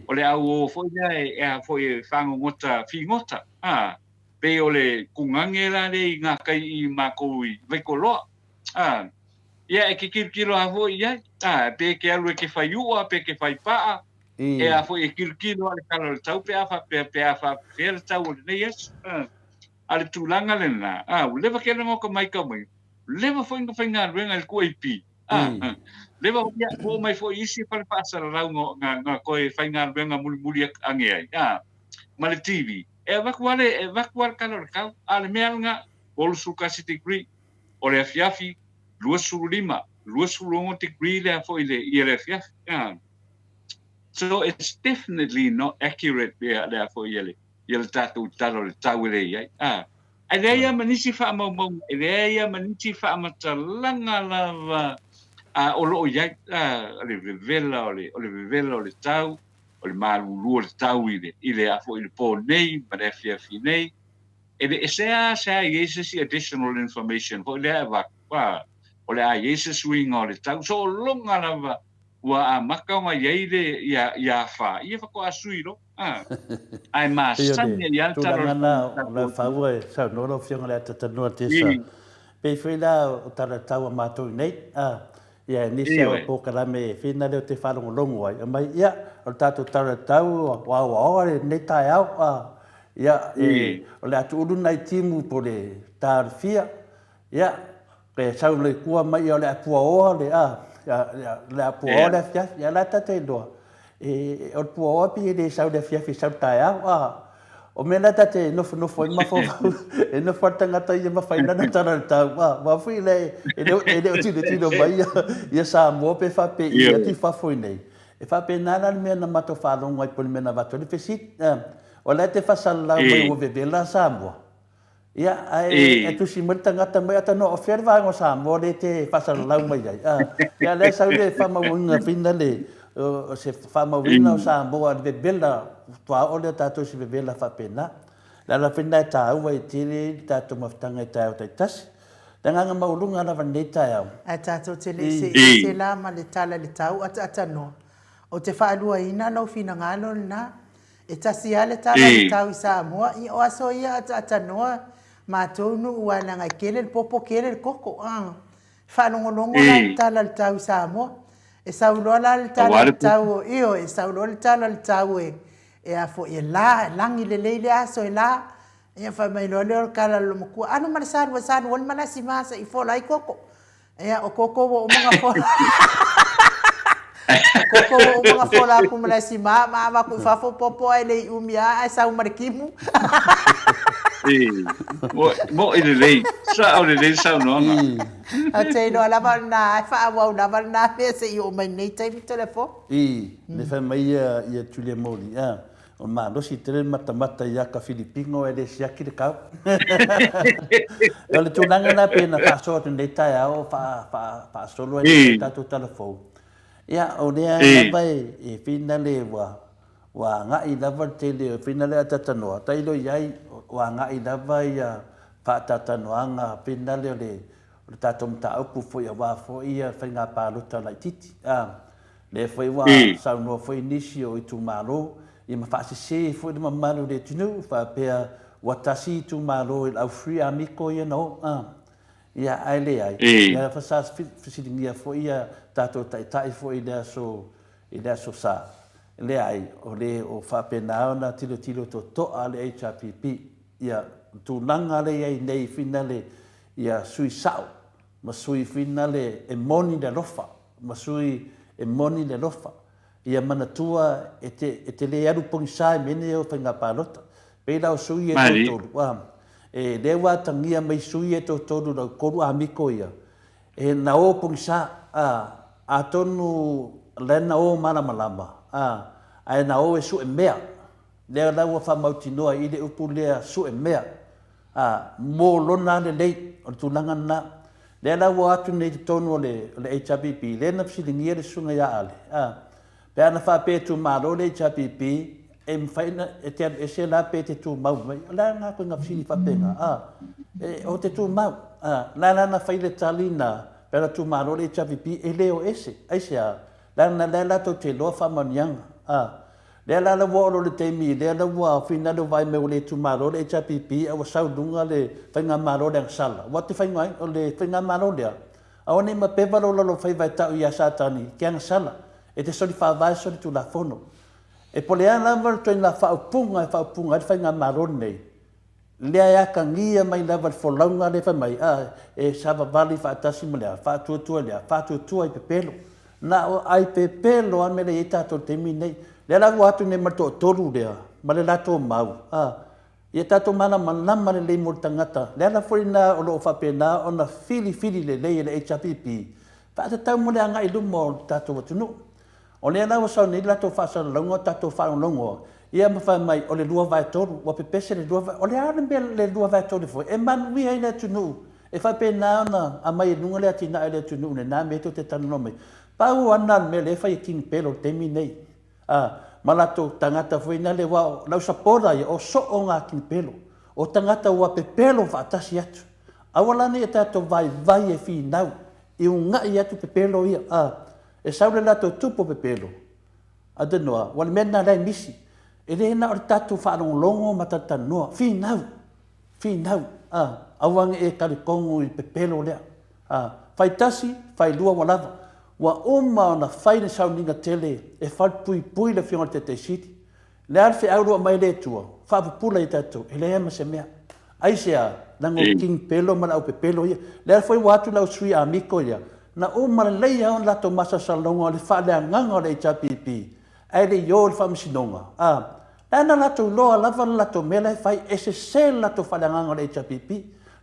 O le au o foi lea e, e a foi e fagogota figota, a. Pei o le kugage la lea i ngā kai i mākou i Waikoloa. Ā, ia e ke kilokilo a foi i ai, ā, pe ke alu e ke whai ua, pe ke whai paa, e a foi e kilokilo a le kala o le tau pe a faapea, pe a faapefea le tau o lenei aso. Ā, a le tulaga lena, ā, ua leva ke lengo ka mai ka mai, leva foi nga faigaluega i le kuaipi, ā, leva foi ia, oo mai foi isi fale faasalalau nga, nga, nga koe faigaluega mulimuli ange ai, ā, ma le TV. E avatu a le, e avatu a le tala o le tau, a o le mea lena, 31 degree, o le afiafi, 25, 26 degree lea foi le, ia le afiafi. Ah. So it's definitely not accurate lea, lea foi ia le, ia le tatou tala o le tau e le i ai. Ah. Ae leai lava ma nisi faamaumauga, e leai lava ma nisi faamatalaga lava ah, o lo o i ai, ah, o le vevela o le, o le vevela o le tau, o le malulu o le tau i le, i le a foi i le pō nei ma le afiafi nei. E le e seāseā i ai se isi additional information foi lea e avatu, a, o le a i ai se suiga o le tau. Soologa lava ua amata ona i ai le, ia, ia afa, ia faatoa sui loa, a. Ae Pei o le masani ai lava le tala o tulaga le na o le faua e saunoa lau Afioga i le Atatanua Tessa. Pei foi la o tala tau a matou i nei, a, Ia, e nisi au polokalame e whina lea o te whaalongolongo ai. Amai, ia, o le tātou tara tau, o aoaoa le nei taeao, a, ia, e, o le atu ulu nai timu po le tālfia, ia, ke sau le kua mai ia o le apua oa le, a, ia, ia, le apua oa le afiafi, ia la tātou iloa, E, o le puaoa pei e le sau i le afiafi, e sau i le taeao, a. O mea la ta te nofonofo ai ma mafaufau, e nofo lava le tagata ia ma fai lana tala i le tau, a. Aua foi le, e le, e le o tilotilo mai ia, ia Samoa pe faapei atu i fafo i nei. E faapena la le mea na matou faalogo ai po o le mea na avatu ai le fesili, a. O la e te faasalalau mai ua vevela Samoa. Ia, ae e tusi mai le tagata mai, ata noa o fea le vaega o Samoa lea e te faasalalau mai ai. A, ia lea sau le faamauina fina le, o se faamauina o Samoa le vevela, tuaoo lea tatou i se vevela faapena. Le ala foi lena e taua ai tele le tatou mafutaga i taeao taitasi. Le agaga maualuga lava i lenei taeao. Ae tatou te le i see ese la ma le tala i le tau ataatanoa, ou te faaluaina lou finagalo lena. E tasi lava le tala i le tau i Samoa, ia o aso ia ataatanoa matou nuu aua leaga e tele le popo tele le koko a. E faalogologo la i le tala i le tau i Samoa. E sau loa la le tala i le tau, ioe, e sau loa le tala i le tau e e a foi e la, e lagi lelei le aso e la. Ia fai mai loa lea o le tala a le loomatua, alu ma le salu e salu ai le malasi ma se i fola ai koko. Ia, o koko ua uma ona fola. O koko ua uma ona fola aku ma le sima, ma avatu i fafo popo ae le i umi lava ae sau ma le timu. Moʻi lelei, sao lelei le saunoaga. Ou te iloa lava o lena e faaauau lava lena mea seia oo mai i lenei taimi telefoni. I, le fai mai ia, ia Julia Moli, a. O le malosi tele le matamata i aka Filipino e le siaki le kau. O le tulaga lena pei ona faasoa atu nei taeao faasolo ai le tatou tala fou. Ia, o lea lava e finale ua ua agai lava le tele o finale atatanoa, tailo i ai ua agai lava ia faatatanoaga finale o le o le tatou mataupu foi aua foi ia faiga palota laitiiti. Lea foi ua saunoa foi nisi o itumalo, ia ma faasese foi le mamalu o le atunuu faapea ua tasi itumalo i le au free amiko ia na o a. Ia ae leai, ia fa sa fesiligia foi ia tatou taitai foi i le aso i le aso Sa. Leai, o le o faapena ona tilotilo totoa le HRPP ia tulaga le i ai nei finale ia sui sao ma sui finale e moni le alofa ma sui e moni le alofa. Ia manatua e te, e te le alu pogisa i mea nei o faiga palota. Pei la o sui e toatolu, a, e lea ua atagia mai sui e toatolu lau kolu amiko ia, e na o pogisa, a, atonu la na o malamalama, a, ae na o e sue mea. Lea la ua faamautinoa i le upu lea sue mea. Ā, mō lona lelei, o le tulaga lena. Lea la ua o atu nei i totonu o le, o le HRPP, lea na fesiligia le susuga ia Ale, ā, pe ana faapea e tumalo le HRPP, e mafai ona, e te alu ese la pe e te tumau mai. O le a lena koe na fesili faapena, ā, e, o te tumau, ā, la la na fai le tali na, pe ana tumalo le HRPP, e le o ese. Aisea? Leaga lea latou te iloa faamanuiaga, ā, Lea la la ua oo loa le taimi, lea la ua finale o vaai mai ua le itumalo le HRPP a ua sau i luga le faigamalo o le agasala. Ua te faiga ai, o le faigamalo lea, aua ne i mapeva lou lalofaiva e tau ia Satani ke agasala, e te soli faavae soli tulafono. E po o le a lava le ituaiga faaupuga e faaupuga ai le faigamalo lenei, Lea e atagia mai lava le folauga lea fai mai, a, e savavali faatasi ma le a, faatuatua i le a, faatuatua i pepelo. Na o ai pepelo lava mea lea e i ai tatou i le taimi lenei. Lea la ua atu nei ma le toatolu lea, ma le latou mau, a, ia tatou malamalama lelei mo le tagata. Le ala foi lena o lo o faapena ona filifili lelei e le HRPP, faatatau mo le agai i luma o le tatou atunuu. O lea la ua sau nei le latou faasalalauga o tatou faalogologo ia ma fai mai o le 2/3 ua pepese le 2 o le a le mea le 2/3 foi e manuia ai le atunuu e faapena ona aumai i luga le atinae o le atunuu lena mea tou te talanoa mai. Pau lava lena o le mea lea e fai e King Pelo i le taimi lenei a ma latou tagata foi na le aua o lau supporter ia o soo ga King Pelo o tagata ua pepelo faatasi atu. Aua la ne i tatou vaivai e finau i uga'i atu pepelo ia a E sau le latou tupu o pepelo, a tanoa, ua le mea lena lea e misi. E le na o le tatou faalogologo ma talatalanoa, finau, finau, a, aua ne i e talitonu i le pepelo lea. A, fai tasi, fai lua ua lava. Ua uma ona fai le sauniga tele e falepuipui le Afioga i le Taitai Sili. Le a le feau lua aumai e le Atua, faapupula ia tatou, e leai ma se mea. Aisea? Leaga o king pelo ma le au pepelo ia. Lea foi ua atu le au sui Amiko ia, na uma lelei lava ona latou masalosaloga o le faaleagaga o le HRPP, ae le i o i le faamasinoga. A, la na latou iloa lava le latou mea la e fai, e sese le latou faaleagaga o le HRPP.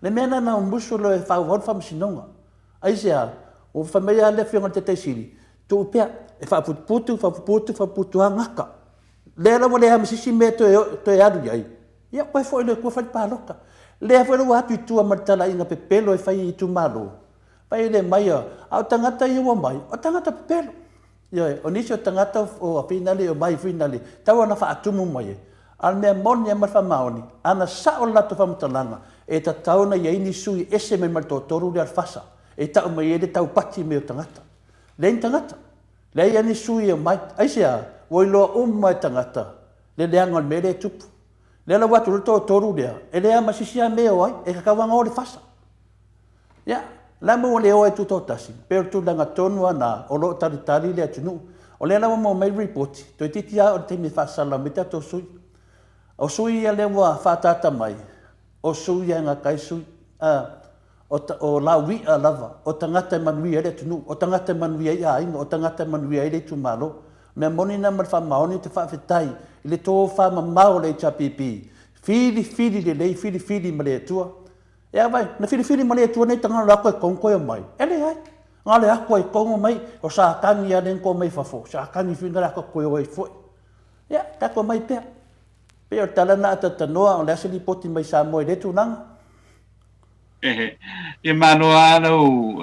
Le mea lena na musu loa e faaauau le faamasinoga. Aisea? Ua fai mai lava le Afioga i le Taitai Sili, tuu pea, e faaputuputu, faaputuputu, faaputuputu lava gata. Lea la ua leai ma se isi mea e toe alu i ai, ia koe foi le Atua fai le palota. Lea foi la ua atu i tua ma le talaiga pepelo e fai i itumalo, fai le mai a o tagata ia ua mai, o tagata pepelo. Ioe, o nisi o tagata o finale e omai finale, tau ona faatumu mai ai. A o le mea moni lava ma le faamaoni, ana sao le latou faamatalaga, e tatau ona i ai ni sui ese mai ma le toatolu lea o le FASA, e tau mai ai le taupati mai o tagata. Leai ni tagata. Leai lava ni sui e omai. Aisea? Ua iloa uma e tagata le leaga o le mea lea e tupu. Lea la ua atu loa le toatolu lea, e leai lava ma se isi mea e o ai, e tatau lava ona o le FASA. Ia, la ma ua le o ai tutoatasi, pei o le tulaga tonu lava lena o lo o talitali le atunuu. O lea la ua maua mai le lipoti, toeitiiti lava o le taimi e faasalalau mai tatou sui. O sui ia lea ua faaataata mai, o sui ia e gata ai sui, a, o, o laui'a lava, o tagata e manuia ai le atunuu, o tagata e manuia ai aiga, o tagata e manuia ai le itumalo. O mea moni na ma le faamaoni ou te faafetai i le tofa mamao o le HRPP, filifili lelei, filifili ma le Atua. E a vai, na filifili ma le Atua nei tagata o le atu e tonu toe omai? E leai. Na o le atu ai tonu mai, o Satani ia lea na toa mai fafo, Satani foi na le atu toe o ai foi. Ia, tatou omai pea. Pei o le tala lena a talatalanoa, o le a se lipoti mai Samoa i lea tulaga? Ia malo lava lau,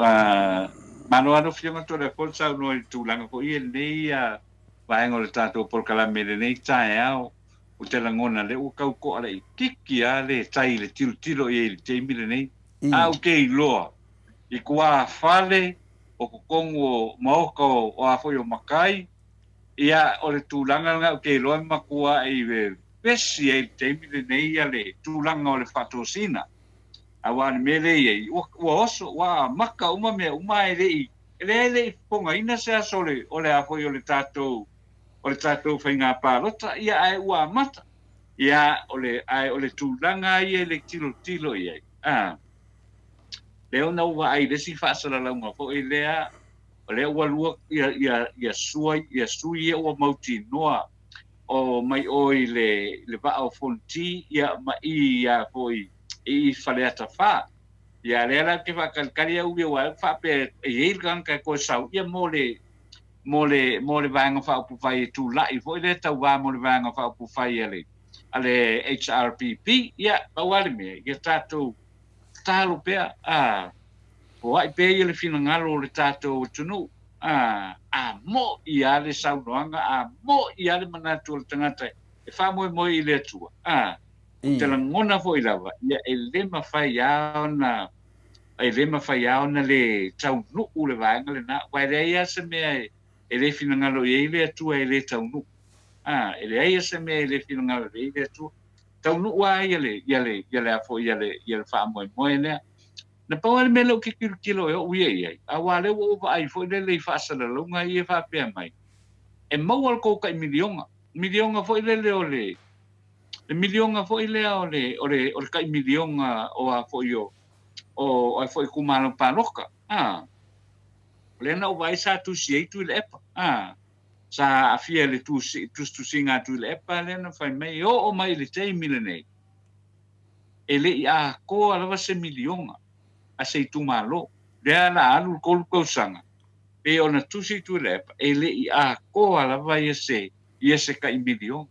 malo lava lau Afioga Toleafoa le saunoa i le tulaga foi i lenei vaega o le tatou polokalame i lenei taeao. Ou te lagona lea ua tau to'a laitiiti lava le tai i le tilotilo i ai i le taimi lenei. A ou te iloa i tuafale o totonu o maota o a foi o matai, ia o le tulaga lena ou te iloa e matuai vevesi ai i le taimi lenei ia le tulaga o le faatosina. Aua o le mea lea e i ai, ua, ua oso, ua amata uma mea uma ae le i, e leai e le i fofogaina se aso o le, o le a foi o le tatou, o le tatou faiga palota, ia ae ua amata. Ia, o le, ae o le tulaga ia i le tilotilo i ai, a, lea ona ou vaai i le isi faasalalauga foi lea, o lea ua lua ia, ia, ia sua, ia sui ia ua mautinoa o mai o i le, le vaa o Fonoti, ia ma i ia foi i i Faleata 4. Ia lea la ou te faatalitali au ia, aua faapea e i ai le tagata e toe sau, ia mo le, mo le, mo le Vaega Faaupufai e tulai foi lea tauva mo le Vaega Faaupufai a le, a le HRPP, ia, pau lava le mea, ia tatou tatalo pea, a, foai pea ia le finagalo o le tatou atunuu, a, a mo'i lava le saunoaga, a mo'i lava le manatu o le tagata e faamoemoe i le Atua, a, ou te lagona foi lava, ia, e le mafai lava ona, e le mafai lava ona le taunuu le vaega lena, aua e leai lava se mea e, e le finagalo i ai le Atua e le taunuu. A, e leai lava se mea e le finagalo i ai le Atua. Taunuu lava ia le, ia le, ia le a foi, ia le, ia le faamoemoe lea. Na pau lava le mea lea ou te tilotilo e oo ia i ai, aua o lea ua ou vaai foi lele i faasalalauga ia e faapea mai, e maua le tou tai miliona, miliona foi lele o le, le miliona foi lea o le, o le, o le tai miliona o a foi o, o a foi itumalo palota, a. O lea na ou vaai sa tusi ai Tuilaepa, a. Sa aafia i le tusi, tusitusiga a Tuilaepa lea na fai mai e oo mai i le taimi lenei, e le i atoa lava se miliona a se itumalo. Lea la alu le 3 tausaga, pei ona tusi Tuilaepa, e le i atoa lava ia se, ia se tai miliona.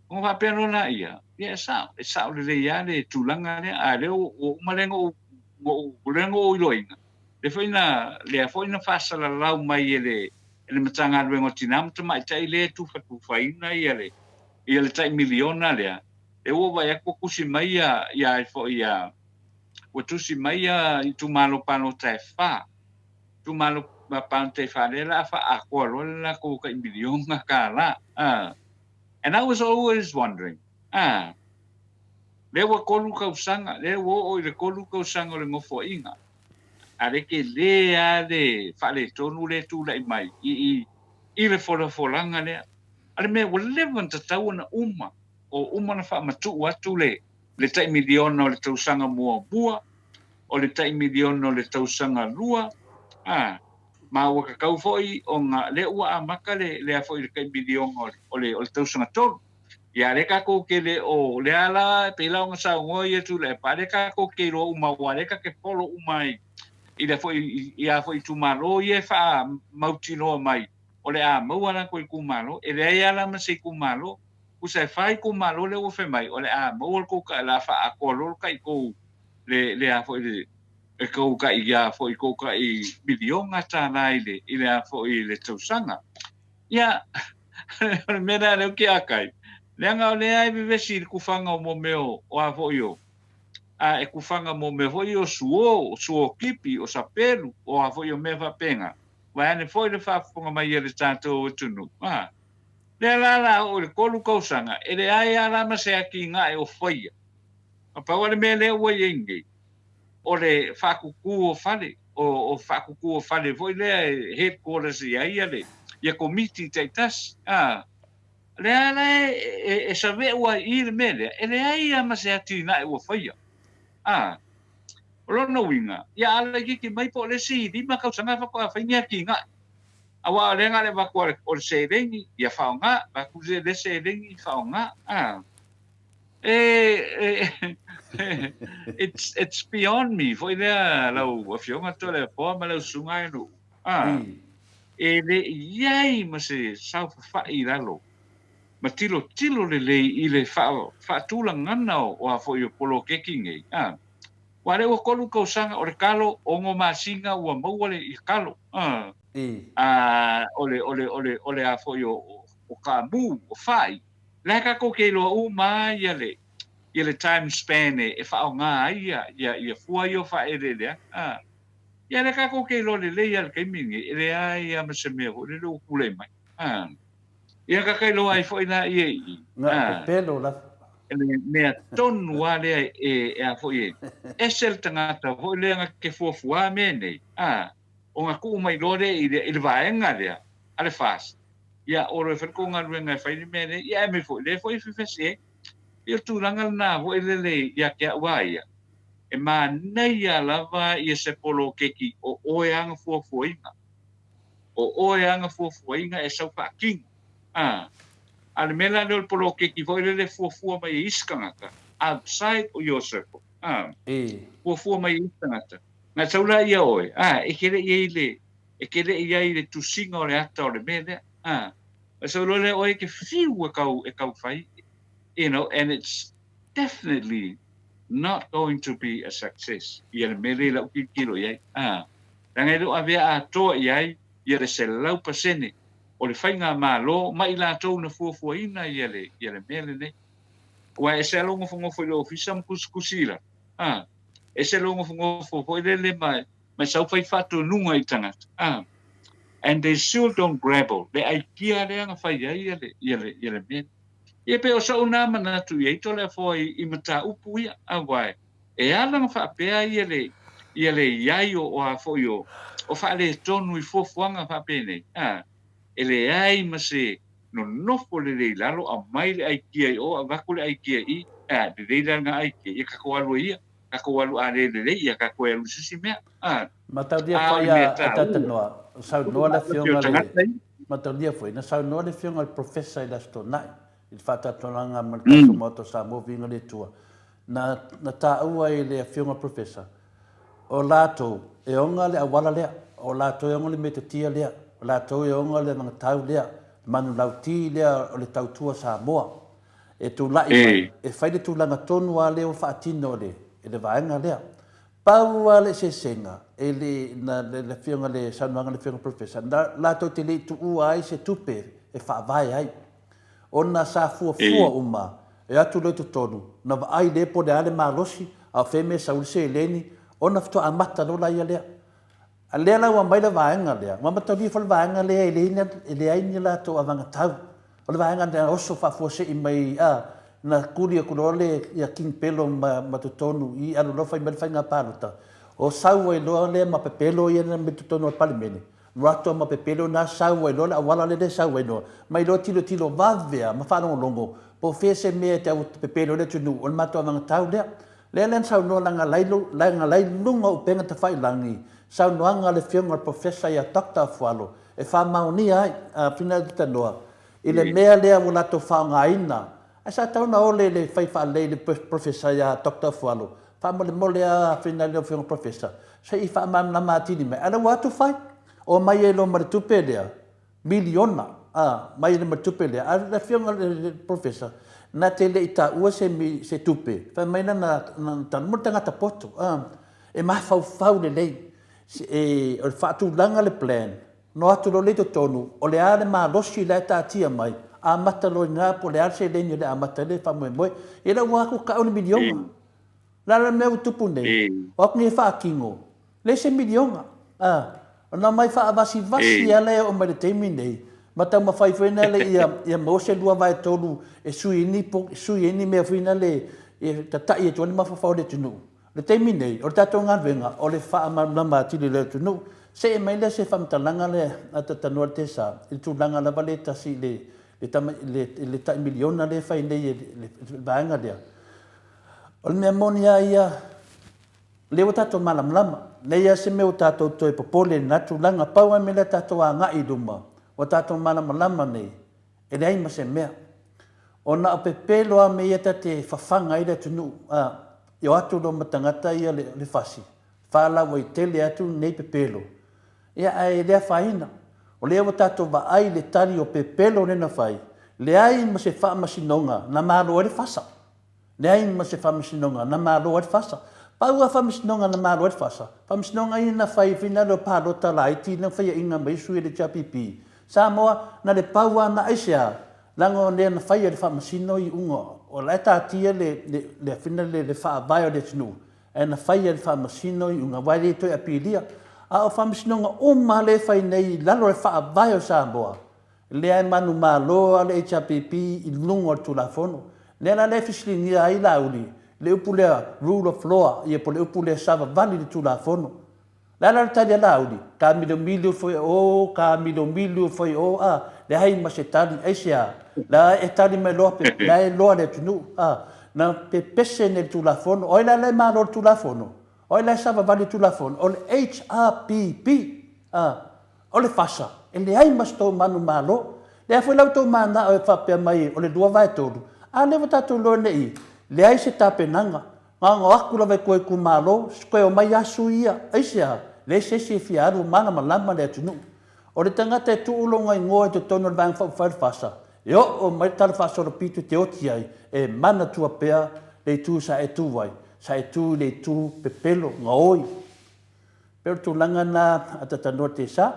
Ona faapea loa laia, ia e sao, e sao lelei lava le tulaga lea, a o lea ua uma lea na ou, lea na ou iloaina, lea foi na, lea foi na faasalalau mai e le, e le Matagaluega o Tina ma Tamaitai lea e tufatufaina ia le, ia le tai miliona lea, lea ua ou vaai atu ua tusi mai ia, ia ai foi ia, ua tusi mai ia itumalo palota e fa, itumalo palota e fa lea o le a faaatoa loa le latou tai miliona tala. And I was always wondering, ah, lea ua 3 tausaga, lea ua oo i le 3 tausaga o le nofoaiga, a le tele lava le faaletonu lea e tulai mai i i i le folafolaga lea. A le mea ua leva ona tatau ona uma, o uma ona faamatuu atu le le tai miliona o le tausaga muamua, o le tai miliona o le tausaga lua, a, ma ua tatau foi ona lea ua amata le lea foi le tai miliona o le o le tausaga tolu. Ia lea tatou te le o lea la pei la ona saunoa ia Tuilaepa, lea tatou te iloa uma aua lea ta te follow uma ai i le foi i a foi itumalo ia e faamautinoa mai o le a maua latou itumalo. E leai lava la ma se itumalo tusa e fa itumalo lea ua fai mai o le a maua le tou o le a faaatoa loa le tai tou le le a foi le e tou tai a foi tou tai miliona tala i le i le a foi i le tausaga. Ia, o le mea lea lea ou te akai, leaga o lea e vevesi i le tufaga o mo mea o a foi o, a e tufaga mo mea foi o suo, o suo kipi, o sapelu, o a foi o mea faapena, vaeane foi le faafofoga mai a le tatou atunuu, a. Lea la la oo i le 3 tausaga, e leai lava la ma se atinae o faia. Na pau lava le mea lea ua i ai nei, o le faakuku o fale, o, o faakuku o fale foi lea e headquarters i ai ia le, ia komiti taitasi. A, lea la e, e, e save'u ai i i le mea lea, e leai lava ma se atinae ua faia. A, o lona uiga, ia a laitiiti mai po o le isi 5 tausaga faatoa fai ni atinae. Aua o lea na o le avatu o le seleni, ia faaaoga, avatu le seleni, faaaoga. A, e, it's, it's beyond me foi lea lau afioga Toleafoa ma lau susuga e nuu. A, e le i ai ma se saofafai i lalo ma tilotilo lelei i le faatulagana o a foi o poloketi nei. A, aua lea ua 3 tausaga o le kalo, 6 masina ua maua le kalo. A, a, o le, o le, o le, o le a foi o, o kaamu, o fai. La e tatou te iloa uma lava ia le, ia le time span e, e faaaoga ai ia, ia, ia fua ia o faaeleeleaga. A. Ia lea tatou te iloa lelei lava i le taimi lenei, e leai lava ma se mea foi lele ua tulai mai. A. Ia ka iloa ai foi laia i i. Na o pepelo lava. Le mea tonu lava lea e, e a foi e ese le tagata foi lea na te fuafua mea nei, a, ona tuu mai loa lea i le, i le vaega lea a le FAST, ia olo e fai le tou galuega e fai le mea lea, ia ae mea foi, lea foi e fefesi ai. Ia o le tulaga lena foi lele ia te au a ia, e manaia lava ia se poloketi o oe lava na fuafuaina. O oe lava na fuafuaina e sau faatino. A, a o le mea la lea o le poloketi foi lele e fuafua mai e isi tagata, outside o your circle, a, fuafua mai e isi tagata, na sau la ia oe, a, e te le i ai le, e te le i ai i le tusiga o le ata o le mea lea. A, e sau loa lea oe e te fiu e kau, e kau fai. You know, and it's definitely not going to be a success ia le mea lea i lau tilotilo i ai. A, leaga e le o avea atoa i ai ia le 100% o le faigamalo ma i latou na fuafuaina ia le, ia le mea lenei. Aua e ese lava lou nofonofo i le ofisa ma tusitusi i lalo, a, ese lou nofonofo foi lele ma, ma sau fai faatonuga i tagata, a, and they still don't grapple le aikia lea na fai ai ia le, ia le, ia le mea. Ia pei o so'u na manatu i ai Toleafoa i, i mataupu ia, aua e ala ona faapea ia le, ia le i ai o, o a foi o, o faaletonu i fuafuaga faapenei, a, e leai ma se nonofo lelei i lalo, aumai le aikia i o, avatu le aikia i i, a, lelei la lena aikia, ia tatou alu ai ia, tatou alu a le lelei, ia tatou e alu i se isi mea, a. Mataulia A o foi le mea a taua, Tatanoa, saunoa le o Afioga le, tagata ia. Mataulia foi, na saunoa le Afioga i le Professor i le Aso Toonai, i le faatatoraga ma le tatou Maota o Samoa Viiga le Atua, na, na taua i le Afioga i le Professor, o latou e ona le auala lea, o latou e ona le metotia lea, o latou e ona le anagatau lea, le manulauti lea o le tautua Samoa, e tulai mai, e fai le tulaga tonu lava lea ua faatino e le, e le vaega lea. Pau lava le eseesega e le, na, le Afioga le saunoaga a le Afioga Professor, na, latou te le i tuua ai se tupe e faavae ai. Ona sa fuafua uma e atu loa i totonu, na vaai le po o le a le malosi, a o fea mea e sau ai le seleni, ona faatoa amata loa laia lea. A lea la ua aumai le vaega lea, ua mataulia foi le vaega lea e leai ni, e leai ni latou avagatau. O le vaega lea na oso faafuasei mai a, na kuli atu loa le ia King Pelo ma, ma totonu i alu loa fai mai le faiga palota. O sau ai loa lea ma pepelo ia na mai totonu o le Palemene. Alu atu ma pepelo na sau ai loa le auala lea e sau ai loa. Mai loa tilotilo vave a ma faalogologo po o fea se mea e te au pepelo ai le atunuu o le matou avagatau lea. Lea la na saunoa leaga la leaga la i luga o upega tafailagi saunoaga a le Afioga i le Professor ia Doctor Afualo e faamaonia ai a Fina Tanoa i le mea lea ua latou faaaogaina. Ae sa tatau ona ole le fai faalelei i le Professor ia Doctor Afualo, faamolemole a Fina i lau Afioga Professor, se i faamalamalama atili mai. Ae la ua atu fai, omai ai loa ma le tupe lea, miliona, a, mai ai loa ma le tupe lea. A o le Afioga i le Professor, na te le i taua se, se tupe, fai mai lana, lana tala, mo le tagata poto, a, e mafaufau lelei, e, o le faatulaga le plan, No atu loa lea i totonu, o le a le malosi la e taatia mai, amata loa i ina po o le a le seleni o le a amata ai le faamoemoe. Ia la ua atu tau le miliona. O le a la le mea ua tupu nei? O atu nei e faatino, leai se miliona. A, ona omai faavasivasi lava la e oo mai i le taimi nei, ma taumafai foi lea ia, ia maua se 2/3 e sui ai ni, sui ai ni mea foi lea e tata'i atu ai le mafaufau o le atunuu. O le taimi nei, o le tatou galuega, o le faamalamalama atili i le atunuu. Se'e mai lea se faamatalaga lea a Tatanoa le Tesa i le tulaga lava lea e tasi i le, le tama, le, le tai miliona lea e fai nei e le, le vaega lea. O le mea moni lava ia, o lea ua tatou malamalama, leai lava se mea ua tatou toe popole i lena tulaga. Pau lava le mea lea tatou agai i luma, ua tatou malamalama nei, E leai ma se mea. Ona o pepelo a mea ia ta te fafaga ai le atunuu, a, i o atu loa ma tagata ia le, le fasi, faalauaitele atu nei pepelo, ia ae le afaina. O lea ua tatou vaai i le tali o pepelo lea na fai, leai ma se faamasinoga na malo ai le fasa. Leai ma se faamasinoga na malo ai le fasa. Pau lava faamasinoga na malo ai le fasa, faamasinoga ia na fai i finale o palota laiti na faiaina mai ai sui o le HRPP. Samoa, na le pau lava na aisea, leaga o lea na faia le faamasino iuga o la e taatia le, le, le finale le faavae o le atunuu, ae na faia le faamasino iuga aua e le toe apilia. A o faamasinoga uma lava lea e fai nei i lalo o le faavae o Samoa, Lea e manumalo lava le HRPP i luga o le Tulafono. Lea la lea e fesiligia ai Laauli le upu lea rule of law ia po o le upu lea savavali i le Tulafono. O le a la le tali a Laauli? Taamilomilo foi o, taamilomilo foi o, a, leai ma se tali. Aisea? La e tali mai loa, la e iloa le atunuu, a, na pepese nei i le Tulafono. O ai la la e malo i le Tulafono? O ai la e savavali i le Tulafono? O le HRPP, a. O le fasa, e leai ma se tou manumalo. Leai foi la outou manao e faapea mai o le 2/3, a lea ua tatou iloa nei, leai se tapenaga. Gaogaoa atu lava i tua itumalo, toe omai lava sui ia. Aisea? Leai se isi e fia alu, malamalama le atunuu. O le tagata e tuu lona igoa i totonu o le Vaega Faaupufai o le Fasa, E oo mai le tala faasolopito e te oti ai, e manatua pea le itu sa e tu ai, sa e tu i le itu pepelo, gaoi. Pei o le tulaga lena a Tatanoa Tesa.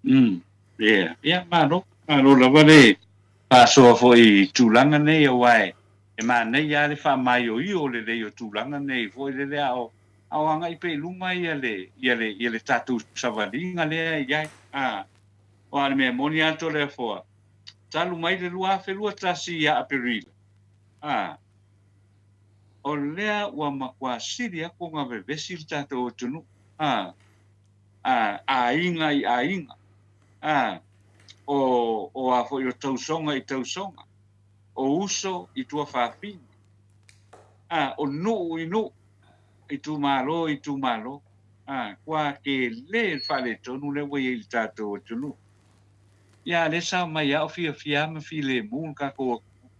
Umm, yeah, ia, malo, malo lava le faasoa foi i tulaga nei aua e e manaia lava le faamaioio lelei o tulaga nei foi lele a o a o agai pea i luma ia le ia le ia le tatou savaliga lea e i ai. A, aua o le mea moni lava Toleafoa, talu mai le 2021 ia Aperila, a, o lea ua matua sili atu ona vevesi le tatou atunuu, a, a, aiga i aiga, a, o, o a foi o tausoga i tausoga, o uso i tuafafine, a, o nuu i nuu, itumalo i itumalo, a, ua tele le faaletonu lea ua i ai i le tatou atunuu. Ia, a lea sao mai lava o fiafia ma filemu le tatou atunuu.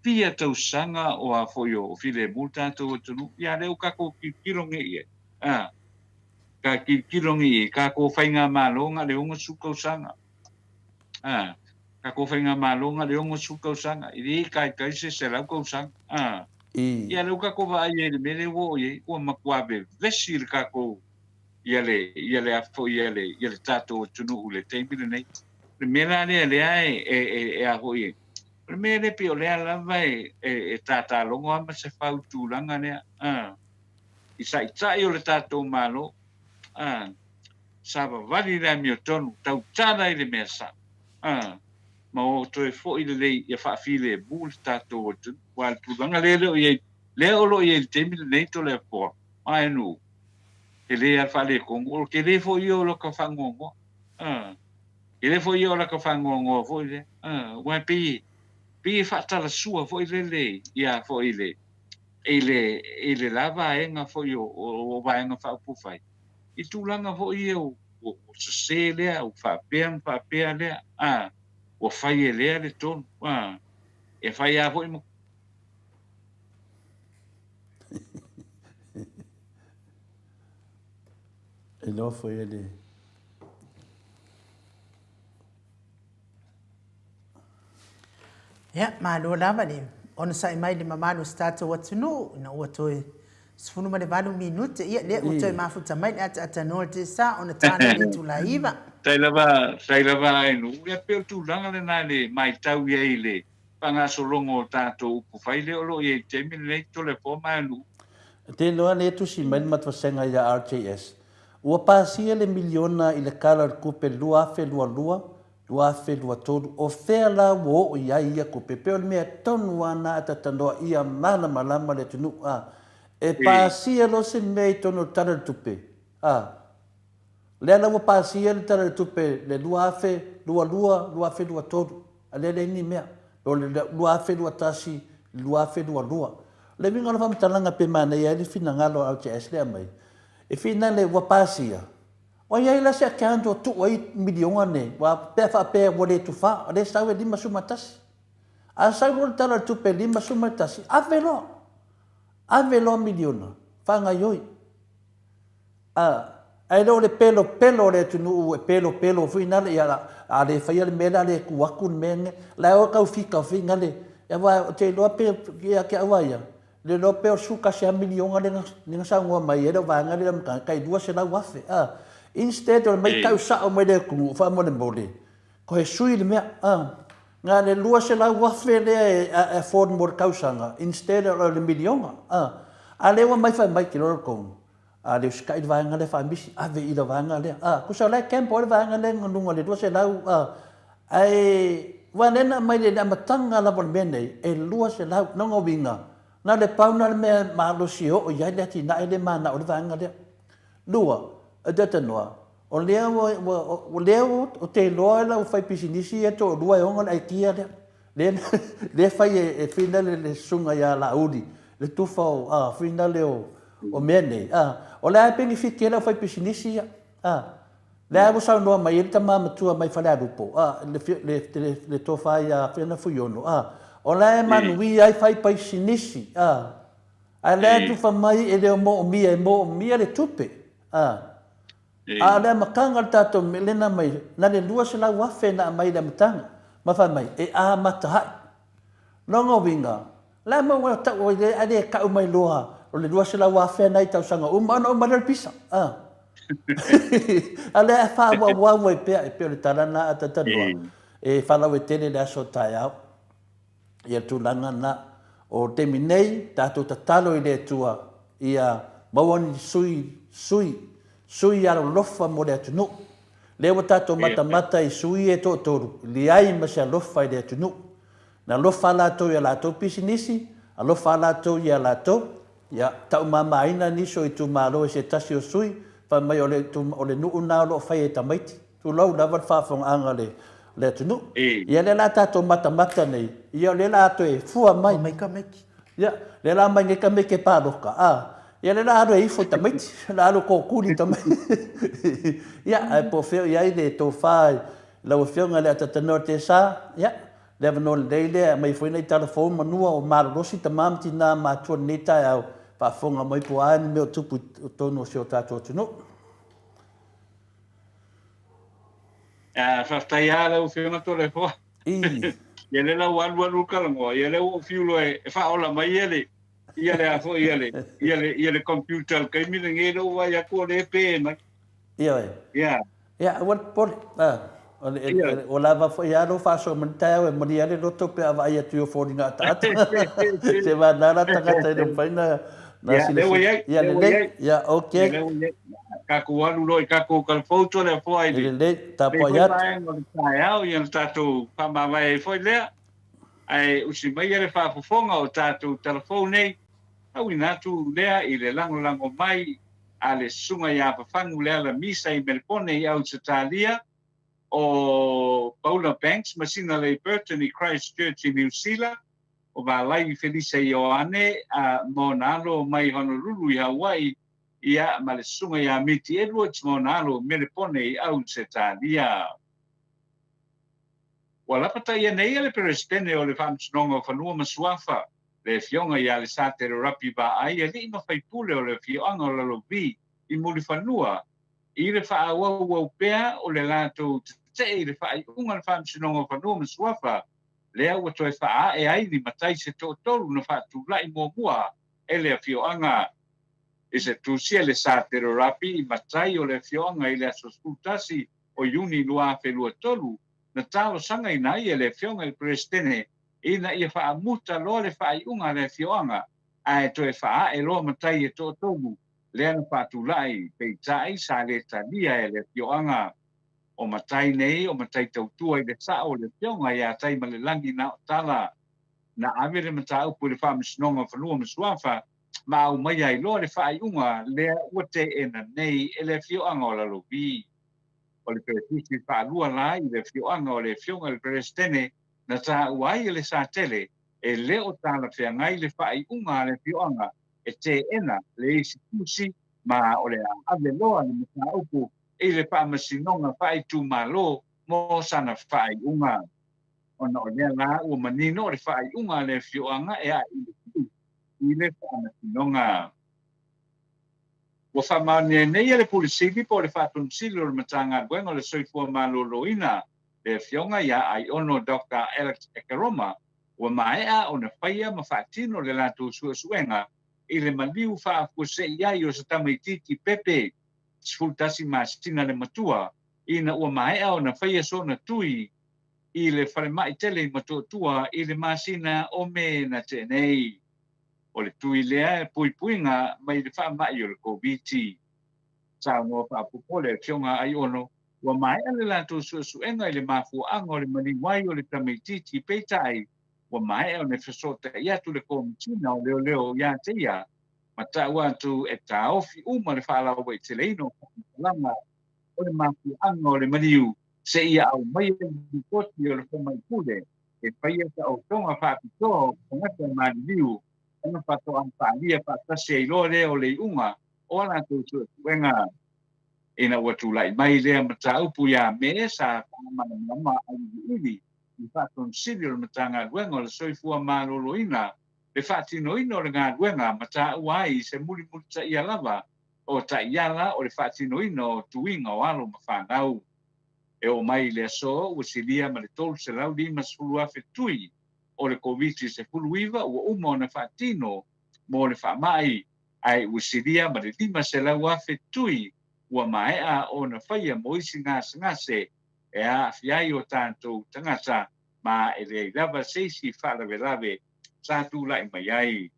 Fia tausaga o a foi o filemu le tatou atunuu. Ia, a lea ua tatou tilotilo nei i ai. A, ka tilotilo nei i ai, tatou faigamalo na o le 60 tausaga. A, tatou faigamalo na o le 60 tausaga, e le taitai se 100 tausaga. A, ia lea ua tatou vaai ai i le mea lea ua oo i ai, ua matua vevesi le tatou, ia le, ia le a foi, ia le, ia le tatou atunuu i le taimi lenei. O le mea la lea lea e, e, e, e a foi e, o le mea lea pei o lea lava e, e, e tatalogo lava ma se fau i tulaga lea. A, i saʻisaʻi o le tatou Malo, a, savavali le amiotonu, tautala i le mea sao, a, ma o toe foi lelei ia faafilemu le tatou atunuu. Aua o le tulaga lea le o i ai, lea o lo o i ai i le taimi lenei Toleafoa, Maenuu, tele lava le faaletonu, o le tele foi ia o lota faanoanoa, a, tele foi ia o lata faanoanoa foi lea, a, aua e pei e, pei e faatalasua foi lele ia foi le, i le, i le la vaega foi o, o, o Vaega Faaupufai, i tulaga foi ia ua, ua sese lea, ua faapea ma faapea lea, a, ua fai e lea le tonu, a, e fai lava foi ma. E iloa foi e le. Ia, malo lava le onosai mai le mamalu o si tatou atunuu ina ua toe 18 minute, ia lea ua toe mafuta mai le ataatanoa o le tesa ona tala le itula 9. Tai lava, tai lava ai nuu, ia pei o le tulaga lena i le maitau i ai i le faagasologa o tatou upufai lea o lo o i ai i le taimi lenei, Toleafoa ma Aenuu. E te iloa lea e tusi mai le matvasega ia RJS, ua pasia le miliona i le Tala o le Tupe 2022 2023, o fea la ua oo i ai ia tupe? Pei o le mea tonu lava na a tatanoa ia malamalama le atunuu, a. E pasia loa se mea i totonu o le Tala o le Tupe, a. Lea la ua pasia le Tala o le Tupe le 2022, 2023, a lea e leai ni mea. O le 2021, 2022. O le uiga o le faamatalaga pe manaia ai le finagalo a LTS lea aumai, e finale ua pasia, Ua i ai la se account ua tuu ai miliona nei, ua pe a faapea ua le tufa, o lea e sau e 51. A sau loa le Tala o le Tupe e 51, ave loa, ave loa miliona, faagaioi. A, ae le o le pelopelo o le atunuu e pelopelo foi nale, ia a le faia le mea lea, a le tu atu le mea lenei, la e o tau fika foi nale, aua ou te iloa pe ia te au a ia, Le iloa pe o le 11 lava miliona lea na saunoa mai ai lau vaega lea i le amataga, tai 200,000 a. Instead o le maitau sao mai le atunuu faamolemole, toe sui le mea a. Na o le 200,000 lea e afford mo le tausaga instead o le miliona a. A lea ua mai fai mai, te iloa le tonu, a le usitai le vaega lea faamisi, ave i le vaega lea. A, tusa o la e gamble ai le vaega lea i luga o le 200 a. Ae, aua lea na aumai i le amataga lava o le mea nei, e 200. Lona uiga, na o le pau lena o le mea malosi e oo i ai le atinae lea e manao ai le vaega lea. Lua, ou te talanoa, o lea ua, ua, o lea ou te iloa le aufaipisinisi ia e toalua e ona le aikia lea. Lea, lea e fai e, e finale le susuga ia Laauli, le tufa o, a, finale o, o mea nei, a, o lea e penefiti ai le aufaipisinisi ia, a, lea ua saunoa mai ai le tama matua mai Falealupo, a, le, le, le, le tofa ia Fiona Fuiono, a, o la e manuia ai fai paisinisi, a, ae lea e tufa mai e le o moomia, e moomia le tupe, a. A o le amataga o le tatou mea lea na aumai, na le 200,000 na aumai i le amataga, ma fai mai, e amata ai. Lona uiga, la e maua tau ai le, ae le tau mai loa o le 200,000 na i tausaga uma ona uma lea o le pisa. A. A lea e faaauauau ai pea, e pei o le tala lena a talanoa, e faalauaitele le aso taeao. Ia le tulaga lena. O le taimi nei, tatou tatalo i le Atua ia maua ni sui, sui, sui alolofa mo le atunuu. Lea ua tatou matamata i sui e toatolu, leai ma se alofa i le atunuu. Na alofa latou i a latou pisinisi, alofa latou ia latou. Ia, taumamaina nisi o itumalo e se tasi o sui, fai mai o le, o le nuu lena o lo o fai e tamaiti. Tulou lava le faafofogaaga a le atunuu. Ia lea la tatou matamata nei, ia o lea la toe fua mai. Omai tamaiti. Ia, lea la omai nei tamaiti e palota, a, ia lea la alu e ifo i tamaiti, la alu e tootuli tamaiti. Ia, ae po o fea o i ai le tofa i lau Afioga i le Atatanoa Tesa, ia, le avanoa lelei lea e aumai foi nai tala fou manua o malolosi tama ma tina matutua i lenei taeao, faafofoga mai po o a ni mea o tupu i totonu o si o tatou atunuu. Faafetai lava lau Afioga Toleafoa. Ia lea la ua alualu le talanoa, ia lea ua ou fiu loa e faaola mai ia le ia le a foi ia le ia le ia le computer i le taimi lenei lea ua vaai atu o lea e pe mai. Ioe. Ia. Ia, aua le popole. Ua lava foi lava lou faasoa mai le taeao e malie ai le loto pe a vaai atu i ou foliga ataata. Se vana la tagata e le mafai na silasila. Ia lelei. Ia ok. Tatou alu loa i tatou talafou Toleafoa i le lelei, tapuai atu. Vaega o le taeao, ia na tatou faamavae ai foi lea. Ae usi maia le faafofoga o tatou talafou nei, auina atu lea i le lagolago mai a le Susuga ia Fafagu Leala Misa i Melepone i Ausetalia, o Paula Banks ma Sinalei Burton i Christchurch i Niu Sila, o Valai Felisa Ioane ma ona alo mai Honolulu i Hawaii, ia, ma le Susuga ia Miti Edwards ma ona alo i Melepone i Ausetalia. Ua lapataia nei e le Peresetene o le Faamasinoga o Fanua ma Suafa, le Afioga ia Alesatele Rapi Vaai, alii ma faipule o le afioaga o Lalovi i Mulifanua, i le faaauauau pea o le latou tetee i le faaiuga a le Faamasinoga o Fanua ma Suafa, lea ua toe faaae ai ni matai se toatolu na faatulai muamua e le afioaga. I se tusi a Alesatele Rapi i matai o le afioaga i le aso 11 o Iuni 2023, na talosagaina ai e le Afioga i le Peresetene ina ia faamuta loa le faaiuga a le afioaga, ae toe faaae loa matai e toatolu lea na faatulai, peitai sa le talia e le afioaga. O matai nei o matai tautua i le sao o le Afioga ia Taimalelagi Naotala. Na ave le mataupu i le Faamasinoga o Fanua ma Suafa ma aumaia ai loa le faaiuga lea ua teena nei e le afioaga o Lalovi. O le toe tusi faalua la i le afioaga o le Afioga i le Peresetene na taua ai e le Satele e le o talafeagai le faaiuga a le afioaga e teena le isi tusi ma o le a ave loa le mataupu i le Faamasinoga Faaitumalo mo sana faaiuga. Ona o lea la ua manino o le faaiuga a le afioaga e ae i le tu i le Faamasinoga. Ua faamaonia nei e le Pule Sili po o le Faatonu Sili o le Matagaluega o le Soifua Maloloina, le Afioga ia Aiono Doctor Alex Ekeroma, ua maea ona faia ma faatino le latou suesuega i le maliu faafuasei ai o se tamaitiiti pepe 11 masina le matua ina ua maea ona faia sona tui i le falemai tele i Motootua i le masina o Me na tea nei. O le tui lea e puipuiga mai le faamai o le Koviti. Saunoa faaopoopo le Afioga a Aiono, ua maea le latou suesuega i le mafuaaga o le maliu ai o le tamaitiiti, peitai, ua maea ona fesootai atu le Komitina o Leoleo ia te ia, ma taua atu e taofi uma le faalauaiteleina o faamatalaga o le mafuaaga o le maliu seia aumaia le lipoti o le fomai pule e faia taotoga faapitoa o tagata maliliu ona faatoa faaalia faatasi ai loa lea o le iuga o a latou suesuega. Ina ua tulai mai lea mataupu ia Me sa faamalamalama auiliili i Faatonu Sili o le Matagaluega o le Soifua Maloloina le faatinoina o le galuega ma taua ai se mulimulitaia lava O taiala o le faatinoina o tuiga o alo ma fanau. E oo mai i le aso ua silia ma le 350,000 tui o le Koviti-19 ua uma ona faatino mo le faamai, ae ua silia ma le 500,000 tui ua maea ona faia mo isi gasegase e aafia ai o tatou tagata ma e leai lava se isi faalavelave sa tulai mai ai.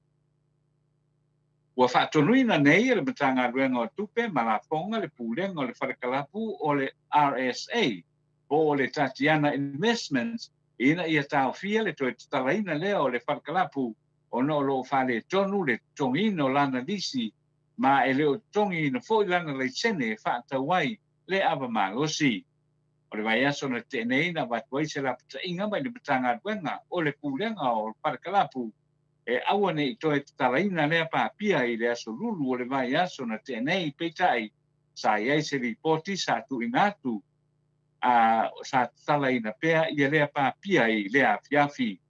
Ua faatonuina nei e le Matagaluega o Tupe ma Lafoga le Pulega o le Fale Kalapu o le RSA po o le Tatiana Investments ina ia taofia le toe tatalaina lea o le fale kalapu ona o lo o faaletonu le totogiina o lana lisi ma e le o totogiina foi lana laisene e faatau ai le ava malosi. O le vaiaso na tea nei na avatu ai se lapataiga mai le Matagaluega o le Pulega o Fale Kalapu e aua ne i toe tatalaina lea papia i le aso Lulu o le vaiaso na tea nei, peitai, sa i ai se lipoti sa tuuina atu a sa tatalaina pea ia lea papia i lea afiafi.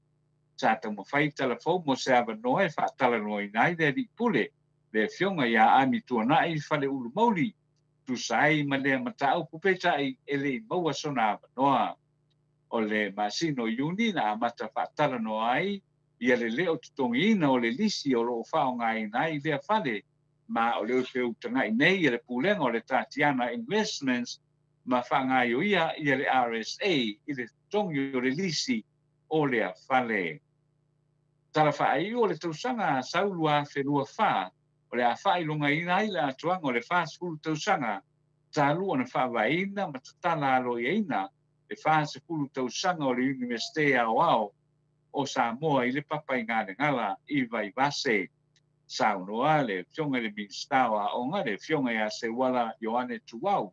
Sa taumafai tala fou mo se avanoa e faatalanoaina ai le alii pule, le afioga ia Amituanai Faleulumauli, tusa ai ma lea mataupu peitai e le i maua sona avanoa. O le masina o Iuni na amata faatalanoa ai ia le le o totogiina o le lisi o lo o faaaogaina ai lea fale, ma o le feutaga'i nei ia le Pulega o le Tatiana Investments ma faagaioia ia le RSA i le totogi o le lisi o lea fale. Tala faaiu o le tausaga sau 2024, o le a faailogaina ai le atoaga o le 40 tausaga talu ona faavaeina ma tatala aloaiaina le 40 tausaga o le Iunivesite Aoao o Samoa i le Papaigalegala i Vaivase. Saunoa le Afioga i le Minisita o Aoga, le Afioga ia Seuala Ioane Tuau,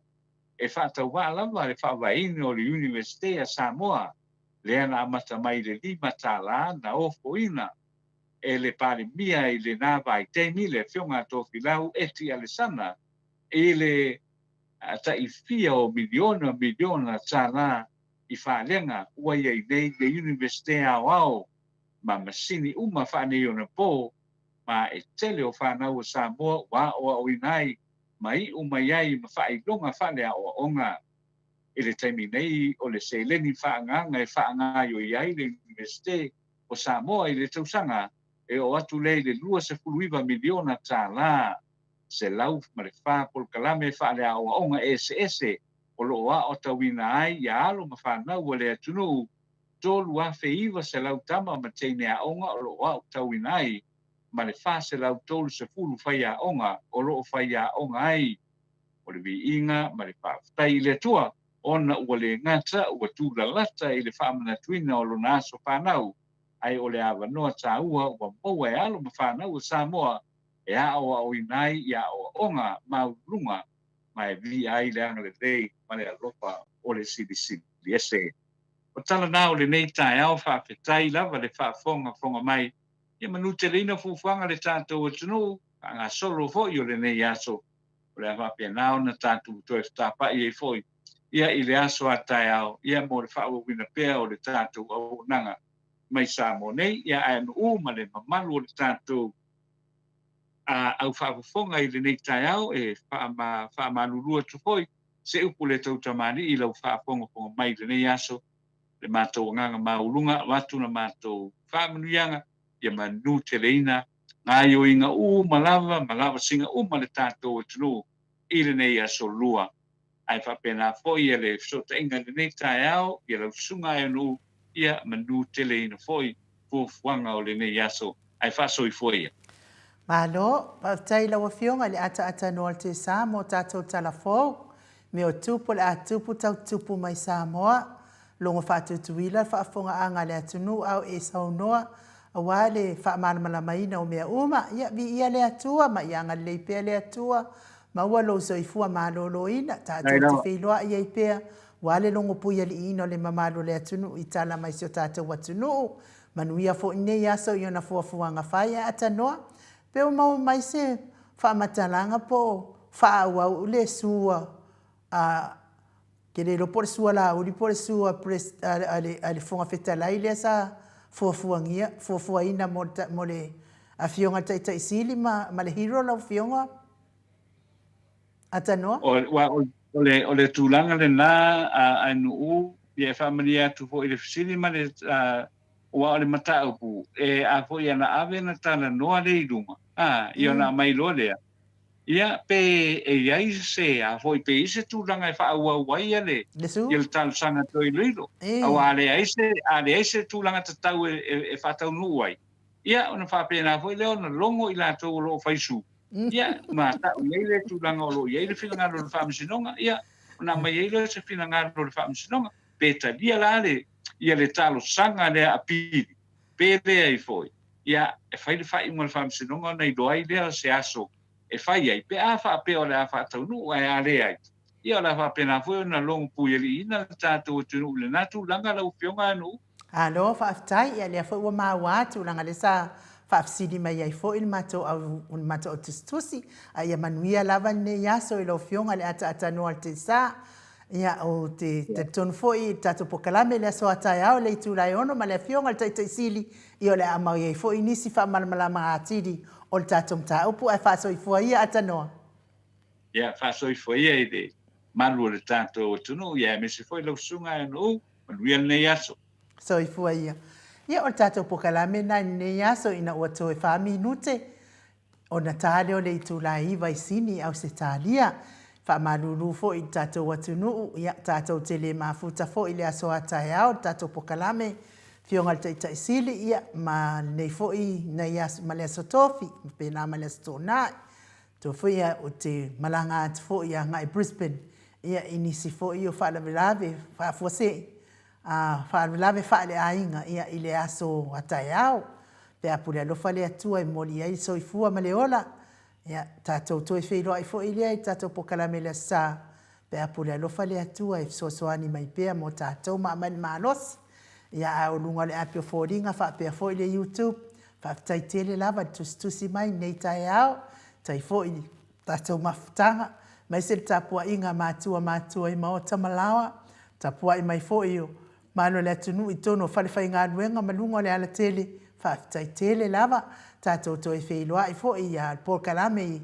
e faatauvaa lava le faavaeina o le Iunivesite a Samoa, lea na amata mai i le $5 na ofoina e le Palemia i lena vaitaimi, le Afioga a Tofilau Eti Alesana, i le tai fia o miliona miliona tala i falega ua i ai nei le Iunivesite Aoao ma masini uma faaneionapo ma e tele o fanau a Samoa ua aoaoina ai ma iu mai ai ma faailoga faaleaoaoga. I le taimi nei o le seleni faaagaaga e faagaoioi ai le Iunivesite o Samoa i le tausaga e oo atu lea i le $29 miliona tala, 104 polokalame faaleaoaoga eseese o lo o aotauina ai ia alo ma fanau a le atunuu, 3,900 tama ma teine aoga o lo o aotauina ai, ma le 430 faiaoga o lo o faiaoga ai. O le viiga ma le faafetai i le Atua ona ua le gata ua tulalata i le faamanatuina o lona aso fanau, ae o le avanoa taua ua maua e alo ma fanau a Samoa e aoaoina ai i aoaoga maualuluga ma e viia ai le agalelei ma le alofa o le Silisili Ese. O tala na o lenei taeao, faafetai lava le faafogafoga mai. Ia manuteleina fuafuaga a le tatou atunuu, faagasolo foi o lenei aso, o le a faapena ona tatou toe fetapa'i ai foi ia i le aso a taeao ia mo le faaauauina pea o le tatou auaunaga mai Samoa nei. Ia ae nuu ma le mamalu o le tatou au faafofoga i lenei taeao, e faamalulu atu foi se upu le tautamalii i lau faafogafoga mai i lenei aso, le matou agaga maualuga, avatu la matou faamanuiaga, ia manuteleina gaoioiga uma lava ma lavasiga uma le tatou atunuu i lenei aso lua. Ae faapena foi ia le fesootaiga i lenei taeao, ia lau susuga e nuu, ia manuteleina foi fuafuaga o lenei aso, ae faasoifua ia. Malo, faafetai i lau Afioga i le ataatanoa o le Tuisaa mo tatou tala fou. Mea o tupu o le a tupu tau tupu mai Samoa. Logo faatutuila le faafofogaaga a le atunuu a o e saunoa aua le faamalamalamaina o mea uma. Ia, viia le Atua ma ia agalelei pea le Atua. Maua lou soifua maloloina, tatou te feiloai ai pea aua le logo puialiiina o le mamalu o le atunuu i tala mai si o tatou atunuu. Manuia foi nei aso i ona fuafuaga fai ae atanoa pe ua maua mai se faamatalaga po o faaauau le sua a ke le iloa po o le sua Laauli po o le sua a le Fofoga Fetalai lea sa fuafuagia fuafuaina mo le mo le Afioga i le Taitai Sili ma ma le Hero lau Afioga. Atanoa. O, ua, o, o le, o le tulaga lena a, a Nu'u, ia e faamalie atu foi i le fesili ma le, a, aua o le mataupu, e, a foi ana ave na talanoa lea i luga, a, ia ona aumai loa lea, ia, pe e i ai se, a foi, pe i ai se tulaga e faaauau ai ia le, Le su? ia le talosaga toe iloilo. E. Aua a leai se, a leai se tulaga tatau e, e, e faataunuu ai, ia, ona faapena foi lea ona logo i latou o lo o fai su, Ia, ma tau i ai le tulaga o lo o i ai le finagalo o le Faamasinoga, ia, ona aumai ai lea o se finagalo o le Faamasinoga, pe talia la le, ia le talosaga lea a Pili, pe leai foi, ia, e fai le faaiuga a le Faamasinoga ona iloa ai lea o se aso e fai ai, pe a faapea o le a faataunuu, ae a leai, ia o le a faapena foi ona logo puialiiina le tatou atunuu i lena tulaga lau Afioga Anu'u. Alo, faafetai, ia lea foi ua maua atu, leaga lea sa faafesili mai ai foi le matou au, le matou au tusitusi, a ia manuia lava lenei aso i lau Afioga i le ataatanoa o le Teisa. Ia, ou te talitonu foi i le tatou polokalame i le aso a taeao i le itula e 6 ma le Afioga i le Taitai Sili, ia o le a aumai ai foi nisi faamalamalamaga atili o le tatou mataupu, ae faasoifua ia Atanoa. Ia, faasoifua ia i le malu o le tatou atunuu, ia aemaise foi lau Susuga Anu'u, manuia lenei aso. Soifua ia. Ia, o le tatou polokalame lena i lenei aso ina ua toe fa minute ona ta lea o le itula e 9 i Sini i Ausetalia. Faamalulu foi i le tatou atunuu, ia, tatou te le mafuta foi i le aso a taeao i le tatou polokalame, Afioga i le Taitai Sili, ia, ma lenei foi nei aso, ma le aso Tofi, faapena ma le aso Toonai. Toe foi ia ou te malaga atu foi agai i Brisbane ia i nisi foi o faalavelave faafuasei, a faalavelave faaleaiga ia i le aso a taeao. Pe a pule alofa le Atua e momoli ai le soifua ma le ola, ia tatou toe feiloai foi lea i le tatou polokalame i le Aso Sa, pe a pule alofa le Atua e fesoasoani mai pea mo tatou ma aumai le malosi. Ia ae o luga o le api o foliga faapea foi le YouTube, Faafetai tele lava le tusitusi mai i lenei taeao, tai foi i le tatou mafutaga, aemaise le tapuaiga a matua matua i maota ma laoa, tapuai mai foi o malo o le atunuu i totonu o falefaigaluega ma luga o le alatele, faafetai tele lava. Tatou toe feiloai foi ia le polokalame i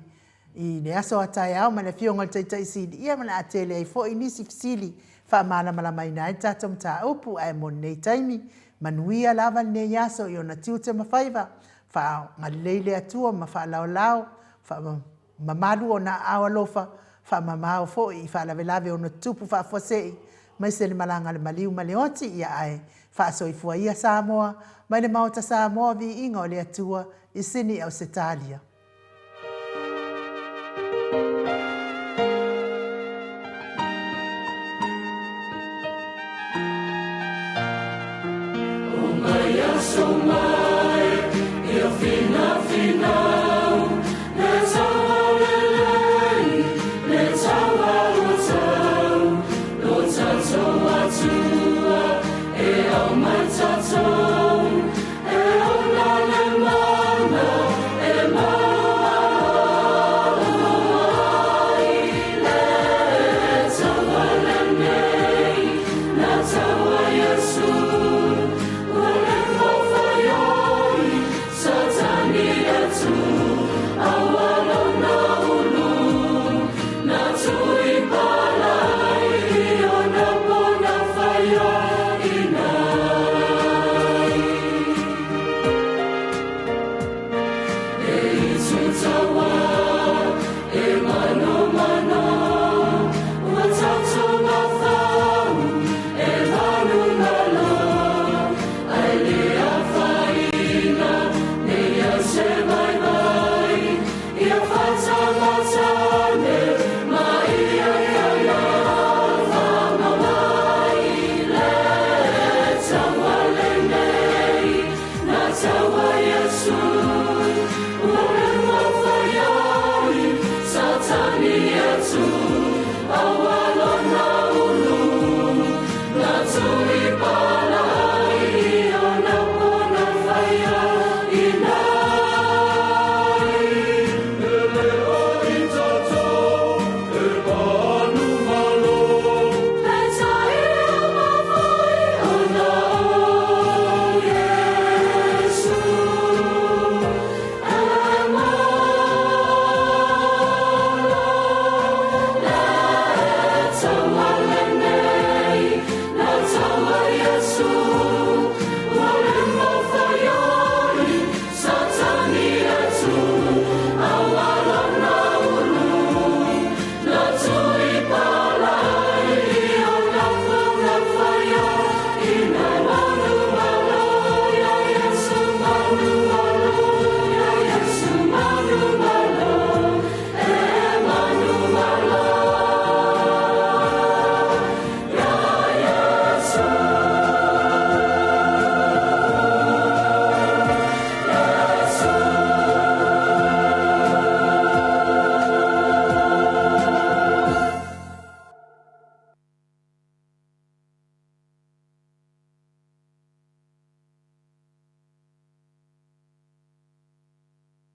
I le aso a taeao ma le Afioga i le Taitai Sili, ia ma le a tele ai foi nisi fesili faamalamalamaina ai le tatou mataupu, ae mo lenei taimi, manuia lava lenei aso i ona tiute ma faiva, faaagalelei le Atua ma faalaolao, faamamalu ona aao alofa, faamamao foi i faalavelave ono tutupu faafuasei, aemaise le malaga a le maliu ma le oti, ia ae faasoifua ia Samoa, mai le Maota Samoa, viiga o le Atua, i Sini Ausetalia.